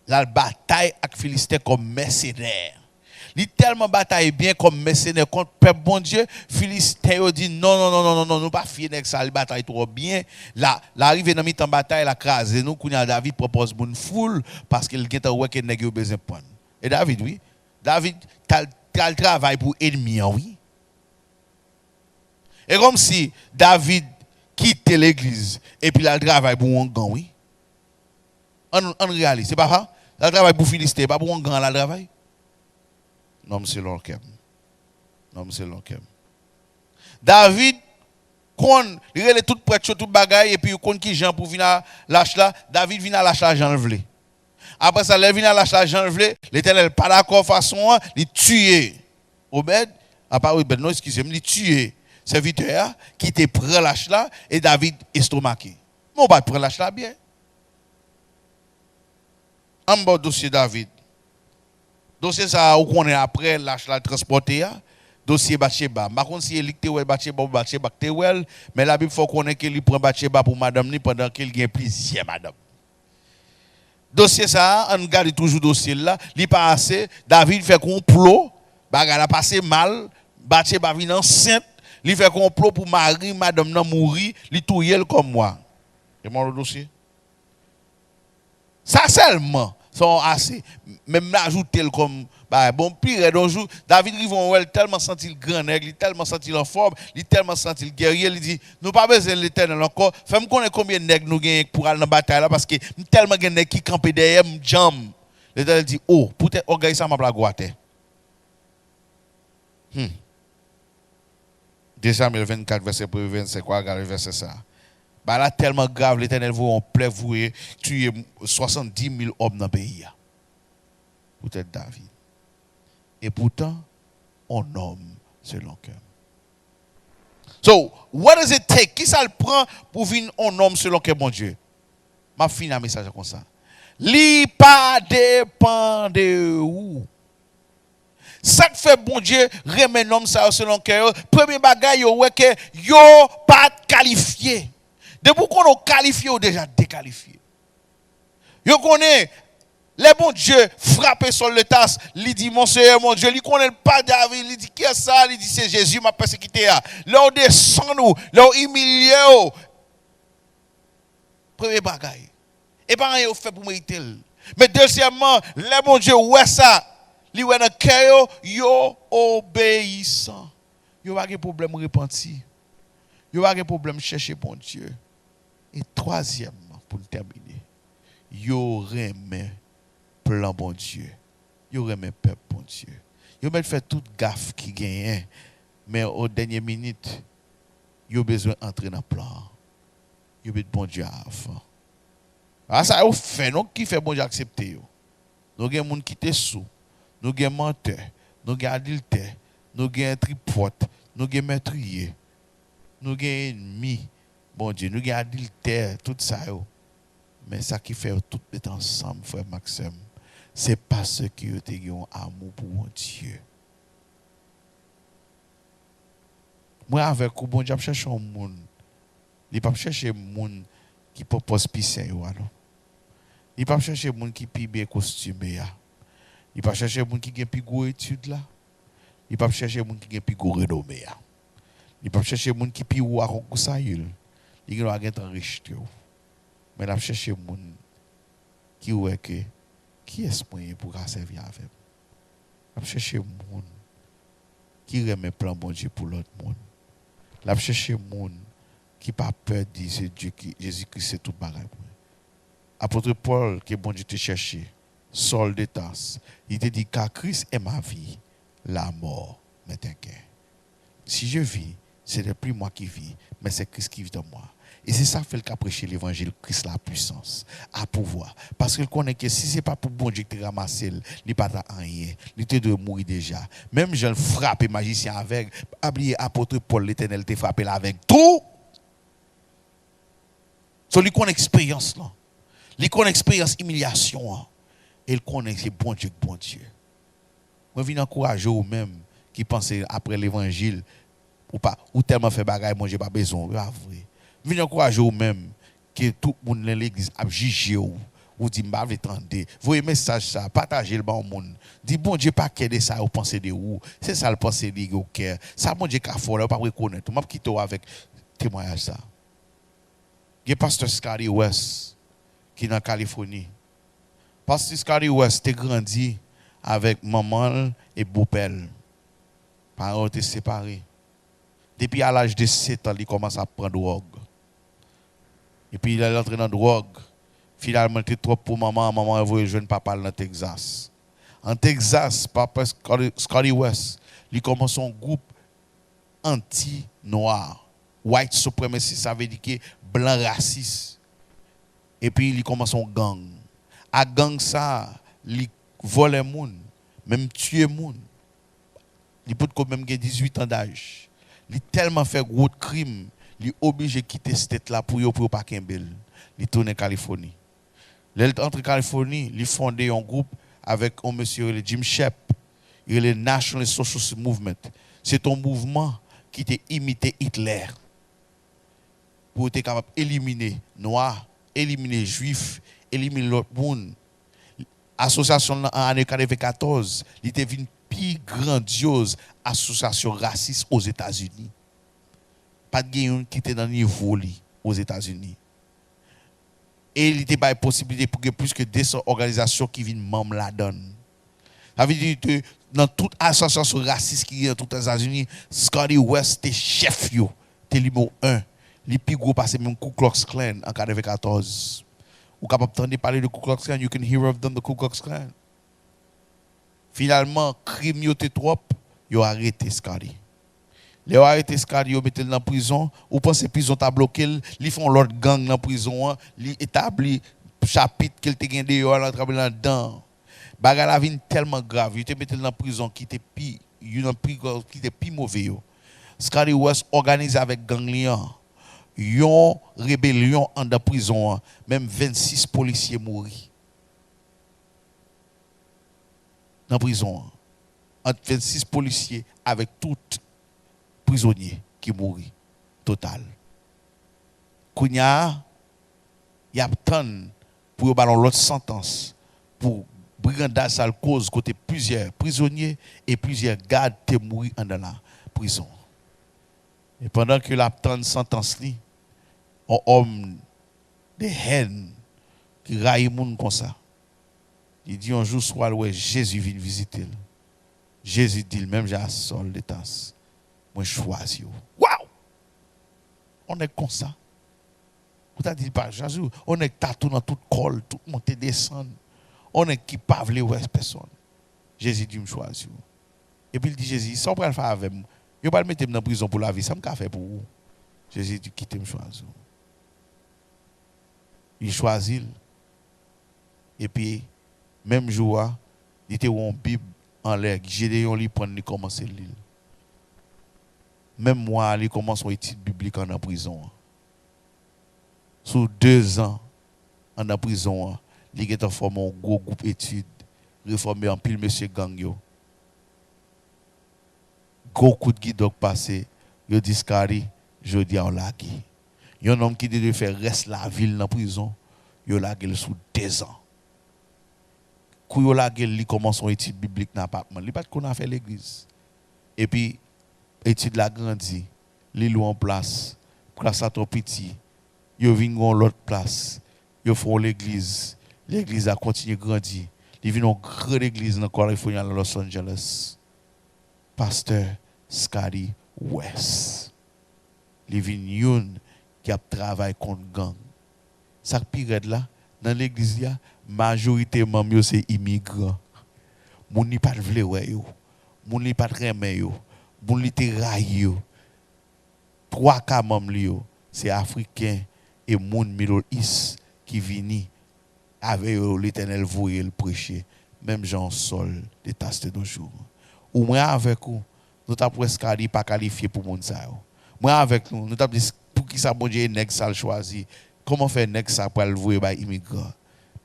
L al batay ak Filisten kòm mèsenè. Li tèlman batay byen kòm mèsenè kont pèp Bondye, Filisten yo di, "Non, non, non, non, non, non, nou pa fye nèg sa, li batay twò byen. La, la rive nan mitan batay la, kraze nou, kounye a David pran pòz moun foul, paske l gentan wè ke nèg yo bezwen prann." E David, wi. David t al, t al travay pou ènmi an, wi. E kòmsi David kite legliz epi l al travay pou yon gang, wi. Ann, ann reyalis, se pa sa? L al travay pou Filisten, e pa pou yon gang l al travay? Nonm selon kè m. Nonm selon kè m. David konn, li rele tout prèt yo, tout bagay, epi yo konn ki jan pou vin a lach la. David vin a lach la jan l vle. Apre sa, lè l vin a lach la jan l vle, Letènèl pa dakò fason an, li tiye Obèd, apa Obèd non, eskize m, li tiye sèvitè a ki te pran lach la, e David estomake. Men w pa t pran lach la byen. An m ba w dosye David. Dosye sa a, ou konnen apre lach la transpòte a, dosye Batcheba. M pa konn si e li k te wè Batcheba ou Batcheba k te wè l, men Labib fè w konnen ke li pran Batcheba pou madanm li pandan ke li gen plizyè madanm. Dosye sa a, ann gade toujou dosye l la, li pa ase, David fè konplo, bagay la pase mal, Batcheba vin ansent, li fè konplo pou mari madanm nan mouri, li touye l kòm wa. E m ba w dosye. Sa sèlman, Se yon ase. Men m ajoute l kòm bagay. Bon, pi rèd, yon jou, David rive yon wè, li tèlman santi l gran nèg, li tèlman santi l anfòm, li tèlman santi l gèrye, li di, "Nou pa bezwen Letènèl ankò, fè m konnen konbyen nèg nou genyen pou al nan batay la, paske m tèlman gen nèg ki kanpe dèyè m, djanm." Letènèl di, "O, poutèt ògèy sa, m ap lage w atè." Hmm. De Samyèl vennkat, vèsè premye, vennsenk, w a gade vèsè sa a. Bagay la tèlman grav, Letènèl voye yon plè, voye tiye swasanndis mil òm nan peyi a. Poutèt David. E poutan, on nonm selon kè m. So, what does it take? Kisa l pran pou vin on nonm selon kè Bondye? M ap fini a mesaj la konsa. Li pa depann de ou. Sa k fè Bondye renmen nonm sa yo selon kè yo, premye bagay yo wè ke yo pa t kalifye. Depi w konnen w kalifye, w deja dekalifye. Yo konnen lè Bondye frape Sòl de Tas, li di, "Mon Seyè, mon Dye," li konnen l pa David, li di, "Kiyès sa a?" Li di, "Se Jezi m ap pèsekite a." Lè w desann ou, lè w imilye w, premye bagay, e pa anyen yo fè pou merite l. Men dezyèmman, lè Bondye wè sa, li wè nan kè yo, yo obeyisan. Yo pa gen pwoblèm repanti. Yo pa gen pwoblèm chèche Bondye. E twazyèmman, pou n tèmine, yo renmen plan Bondye. Yo renmen pèp Bondye. Yo mèt fè tout gaf ki genyen, men o dènye minit, yo bezwen antre nan plan an. Yo met Bondye avan. A sa yo fè non ki fè Bondye aksepte yo. Nou gen moun ki te sou, nou gen mantè, nou gen adiltè, nou gen tripwòt, nou gen mètriye, nou gen ènmi Bondye, nou gen adiltè, tout sa yo. Men sa ki fè yo tout met ansanm, frè m ak sè m, se paske yo te gen yon amou pou Bondye. Mwen avèk ou, Bondye ap chèche yon moun. Li p ap chèche moun ki pran pòz pi sen yo a, non. Li p ap chèche moun ki pi byen kostime a. Li p ap chèche moun ki gen pi gwo etid la. Li p ap chèche moun ki gen pi gwo renome a. Li p ap chèche moun ki pi wo a konkou Sayil. Li gendwa gentan rejte w. Men l ap chèche moun ki wè ke, "Kiyès mwen ye pou ka sèvi avè m?" L ap chèche moun ki renmen plan Bondye pou lòt moun. L ap chèche moun ki pa pè di se Dye ki, Jezi Kris se tout bagay pou mwen. Apot Pòl ke Bondye te chèche, Sòl de Tas, li te di, "Car Christ est ma vie, la mort m'est un gain." Si je vis, ce n'est plus moi qui vis, mais c'est Christ qui vit en moi. E se sa k fè l ka preche levanjil Kris la pwisans, a pouvwa. Paske l konnen ke si se pa pou Bondye ki te ranmase l, li pa ta anyen. Li te dwe mouri deja. Menm jan l frape majisyen avèg, pa bliye apot Pòl, Letènèl te frape l avèg tou. So, li konn eksperyans lan. Li konn eksperyans imilyasyon an. E l konnen se Bondye k Bondye. Mwen vin ankouraje ou menm ki panse apre levanjil, ou pa, ou tèlman fè bagay, Bondye pa bezwen w. E pa vre. M vin ankouraje ou menm ke tout moun nan legliz ap jije w. Ou di, "M pa vle tande." Voye mesaj sa, pataje l ba yon moun. Di, "Bondye pa kè de sa yo panse de ou. Se sa l panse li yo kè." Sa Bondye ka fè w la, yo p ap rekonèt ou. M ap kite w avèk temwayaj sa. Gen pastè Scotty West ki nan Kalifòni. Pastè Scotty West te grandi avèk manman l e bopè l. Paran yo te separe. Depi a laj de sèt an, li kòmanse ap pran dwòg. Epi lè l antre nan dwòg, finalman, li te twòp pou manman an, manman an voye l jwenn papa l nan Texas. An Texas, papa Scotty, Scotty West, li kòmanse yon gwoup anti-nwa, white supremacist, sa vle di ke blan rasis. Epi li kòmanse yon gang. Ak gang sa, li vòlè moun, menm tiye moun. Li potko menm gen dizuit an daj. Li tèlman fè gwo krim, li oblije kite state la pou yo, pou yo pa kenbe l. Li tounen Kalifòni. Lè l t antre Kalifòni, li fonde yon gwoup avèk yon mesye rele Jim Shep. Li rele Nationalist Socialist Movement. Se t yon mouvman ki te imite Hitler. Pou yo te kapab elimine nwa, elimine jwif, elimine lòt moun. Asosyasyon l nan an ane katrevenkatòz, li te vin pi grandyoz asosyasyon rasis Ozetazini. Pa t gen youn ki te nan nivo li Ozetazini. E li te bay posiblite pou gen plis ke de san òganizasyon ki vin manm ladan l. Sa vle di ke nan tout asosyasyon rasis ki gen nan tout Etazini, Scotty West te chèf yo, te nimewo en. Li pi gwo pase menm Ku Klux Klan an katrevenkatòz. Ou kapab tande pale de Ku Klux Klan, you can hear of them, the Ku Klux Klan. Finalman, krim yo te twòp, yo arete Scotty. Lè yo arete Scotty, yo mete l nan prizon, ou panse prizon ta bloke l, li fè yon lòt gang nan prizon an, li etabli chapit ke l te gen deyò a, l antre l anndan. Bagay la vin tèlman grav, yo te mete l nan prizon ki te pi, youn nan pi grav, ki te pi move yo. Scotty West òganize avèk gang li an yon rebelyon anndan prizon an, menm vennsis polisye mouri nan prizon an, ant vennsis polisye avèk tout prizonye ki mouri total. Kounye a, y ap tann pou yo ba l yon lòt santans pou brigandaj sa l koz kote plizyè prizonye e plizyè gad te mouri anndan la prizon. E pandan ke l ap tann santans li, yon òm de hèn ki rayi moun konsa, li di yon jou swa l wè Jezi vin vizite l. Jezi di l menm jan a Sòl de Tas, mwen chwazi w. Waw! Yon nèg konsa. Ou ta di l pa chwazi w. Yon nèg tatou nan tout kò l, tout monte desann. Yon nèg ki pa vle wè pèsonn. Jezi di m chwazi w. Epi l di Jezi, sa w pral fè avè m? Yo pral mete m nan prizon pou lavi, sa m ka fè pou ou? Jezi di kite m chwazi w. Li chwazi l. Epi, menm jou a, li te wè yon bib anlè, Jedeyon li pran l, li kòmanse li l. Menm mwa a, li kòmanse yon etid biblik anndan prizon an. Sou dezan anndan prizon an, li gentan fòme yon gwo gwoup etid, refòme anpil mesye gang yo. Gwo kout gidon k pase, yo di Scotty, jodi a w lage. Yon nonm ki te dwe fè rès lavi l nan prizon, yo lage l sou dezan. Kou yo lage l, li kòmanse yon etid biblik nan apatman l. Li pa t konn afè legliz. Epi, etid la grandi, li lwe yon plas, plas la twò piti, yo vin gen yon lòt plas, yo fè yon legliz, legliz la kontinye grandi, li vin yon gran legliz nan California, nan Los Angeles. Pastè Scotty West. Li vin youn ki ap travay kont gang. Sa k pi rèd la, nan legliz li a, majorite manm yo se imigran. Moun li pa t vle wè yo. Moun li pa t renmen yo. Moun li te rayi yo. Twa ka manm li yo, se Afriken e moun Middle East ki vini avè yo Letènèl voye l preche, menm jan Sòl de Tas te toujou. Ou mwen avèk ou, nou t ap wè Scotty pa kalifye pou moun sa yo. Mwen avèk nou, nou t ap di, poukisa Bondye e nèg sa l chwazi? Kòman fè nèg sa pral voye bay imigran?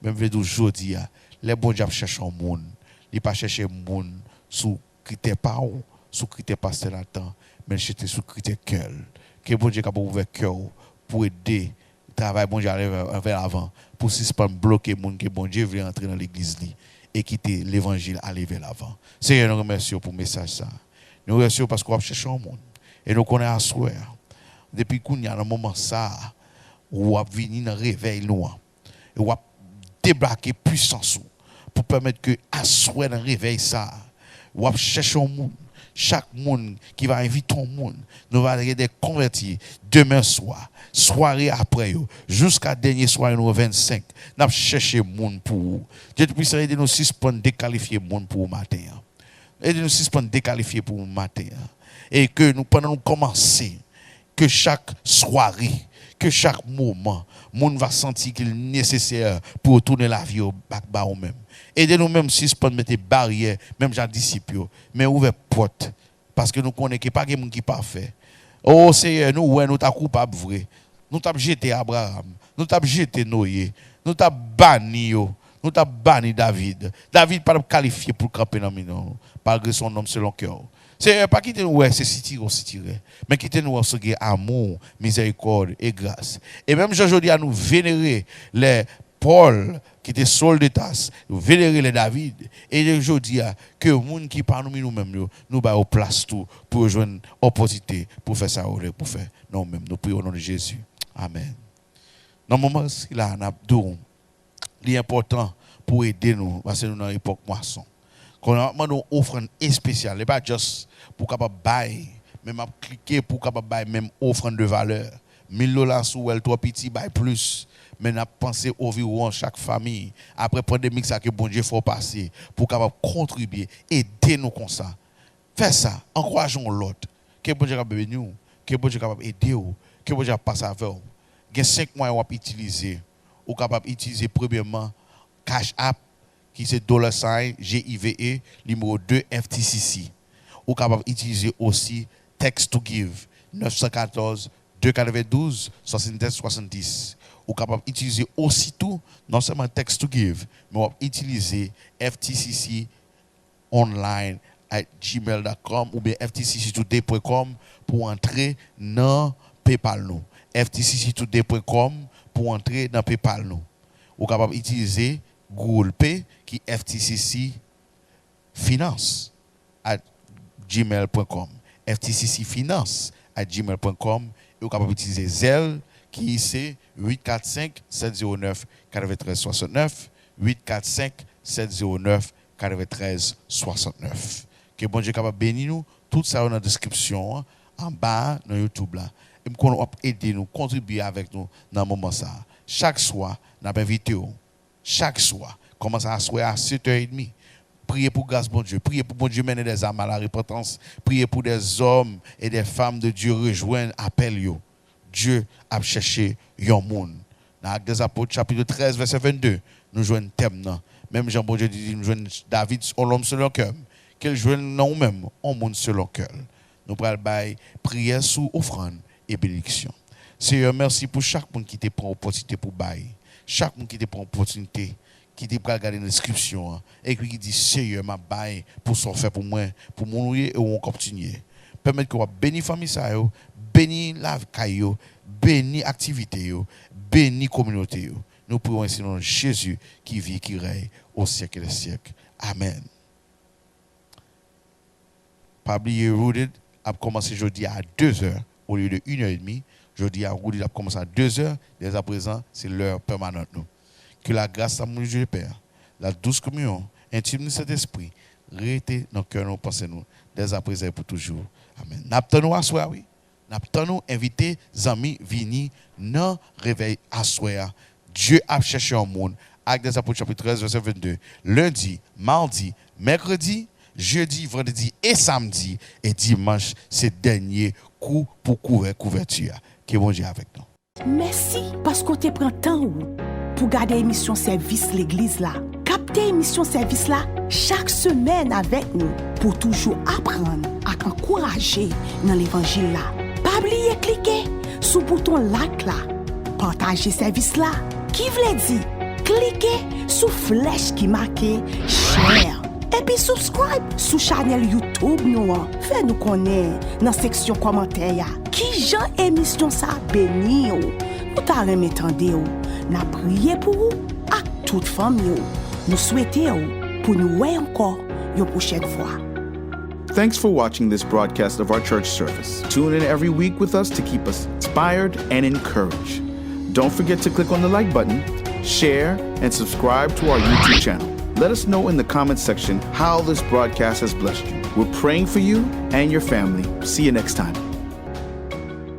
Men m vle di w jodi a, lè Bondye ap chèche yon moun, li pa chèche moun sou kritè pa w, sou kritè pastè Nathan, men l chèche sou kritè kè l. Ke Bondye kapab ouvè kè w pou ede travay Bondye ale vè lavan, pou sispann bloke moun ke Bondye vle antre nan legliz li e kite levanjil ale vè lavan. Senyè, nou remèsye w pou mesaj sa. Nou remèsye w paske w ap chèche yon moun. E nou konnen aswè a, depi kounye a, nan moman sa a, w ap vini nan revèy nou an. E w ap deblake pwisans ou pou pèmèt ke aswè nan revèy sa a, w ap chèche yon moun. Chak moun ki va envite yon moun, nou va gen de konvèti demen swa, sware apre yo, jiska dènye sware nou vennsenk, n ap chèche moun pou ou. Dye Toupisan, ede nou sispann dekalifye moun pou ou maten an. Ede nou sispann dekalifye pou ou maten an. E ke nou, pandan nou kòmanse, ke chak sware, ke chak moman, moun va santi ke l nesesè pou yo tounen lavi yo back ba ou menm. Ede nou menm sispann mete baryè, menm jan ak disip yo, men ouvè pòt, paske nou konnen ke pa gen moun ki pafè. O Seyè, nou wè nou ta koupab vre. Nou t ap jete Abraram, nou t ap jete Noye, nou t ap bani yo, nou t ap bani David. David pa t ap kalifye pou l kanpe nan mitan nou, malgre se yon nonm selon kè w. Seyè, pa kite nou wè se sitirè w sitirè, men kite nou wè w se gen amou, mizèrikòd e gras. E menm jan jodi a nou venere lè Pòl, ki te Sòl de Tas, venere lè David, e jodi a, ke moun ki pa nou, nou menm yo, nou ba yo plas tou pou yo jwenn opòtinite pou fè sa yo vle pou fè. Non, menm nou priye o non de Jezi. Amèn. Nan moman sila, n ap di w, li enpòtan pou w ede nou, paske nou nan epòk mwason. Kounye a, m ap mande w ofrann espesyal. E pa just pou w kapab bay, men m ap klike pou w kapab bay menm ofrann de valè. Mil dola, si w wè l twò piti, bay plis. Men n ap panse oviwon chak fanmi. Apre pandemik sa ke Bondye fè w pase, pou w kapab kontribye, ede nou konsa. Fè sa, ankouraje yon lòt. Ke Bondye kapab beni w, ke Bondye kapab ede w, ke Bondye ap pase avè w. Gen senk mwayen w ap itilize. Ou kapab itilize premyèman Cash App, ki se dollar sign G I V E, nimewo de F T C C. Ou kapab itilize osi Text to Give, nèf san katòz, de katrevendouz, swasanntèt, swasanndis. Ou kapab itilize osi tou, non sèlman Text to Give, men w ap itilize F T C C online at gmail dot com oubyen F T C C today pwen com pou antre nan PayPal nou. F T C C today pwen com pou antre nan PayPal nou. Ou kapab itilize Google Pay ki F T C C finance at gmail pwen com. F T C C finance at gmail pwen com. E ou kapab itilize Zelle ki se uit kat senk, sèt zewo nèf, katreventrèz swasannnèf, uit kat senk, sèt zewo nèf, katreventrèz swasannnèf. Ke Bondye kapab beni nou. Tout sa yo nan deskripsyon an, anba a, nan YouTube la. E m konnen w ap ede nou, kontribye avèk nou nan moman sa a. Chak swa, n ap envite w. Chak swa, kòmanse aswè a sèt è edmi. Priye pou gras Bondye. Priye pou Bondye mennen des âmes à la repentance. Priye pou des hommes et des femmes de Dieu rejwenn apèl yo. Dye ap chèche yon moun. Nan Actes des Apôtres, chapit trèz, vèsè vennde, nou jwenn tèm nan. Menm jan Bondye te di nou jwenn David, on lòm selon kè m, ke l jwenn nan ou menm, on moun selon kè l. Nou pral bay priyè sou ofrann e benediksyon. Seyè, mèsi pou chak moun ki te pran opòtinite pou bay. Chak moun ki te pran opòtinite ki te pral gade nan deskripsyon an, epi ki di, Seyè, m ap bay pou sa w fè pou mwen, pou moun ou ye e ou ankò kontinye. Pèmèt ke w ap beni fanmi sa yo, beni lakay yo, beni aktivite yo, beni kominote yo. Nou priye w ensi nan non Jezi ki viv, ki rèy o syèk dè syèk. Amèn. Pa bliye, Rooted ap kòmanse jodi a dezè olye de inè edmi. Jodi a, Rooted ap kòmanse a dezè. Dèzaprézan, se lè pèmanan nou. Ke lagras lanmou de Dye Pè, ladous kominyon entim di Sentespri rete nan kè nou, panse nou, dèzaprézan e pou toujou. Amèn. N ap tann ou aswè a, wi. N ap tann ou, envite zanmi vini nan revèy aswè a. Dye ap chèche yon moun. Actes des Apôtres, chapit trèz, vèsè vennde. Lendi, madi, mèkredi, jedi, vandredi e samdi. E dimanch, se dènye kou pou kouvè kouvèti a. Ke Bondye avèk nou. Mèsi paske w te pran tan ou pou gade emisyon sèvis legliz la. Kapte emisyon sèvis la chak semèn avèk nou pou w toujou aprann ak ankouraje nan levanjil la. Pa bliye klike sou bouton like la, pataje sèvis la, ki vle di klike sou flèch ki make share, epi subscribe sou chanèl YouTube nou an. Fè nou konnen nan seksyon kòmantè a kijan emisyon sa a beni w. Nou ta renmen tande w. N ap priye pou ou ak tout fanmi w. Nou swete w pou nou wè ankò yon pwochèn fwa. Thanks for watching this broadcast of our church service. Tune in every week with us to keep us inspired and encouraged. Don't forget to click on the like button, share, and subscribe to our YouTube channel. Let us know in the comments section how this broadcast has blessed you. We're praying for you and your family. See you next time.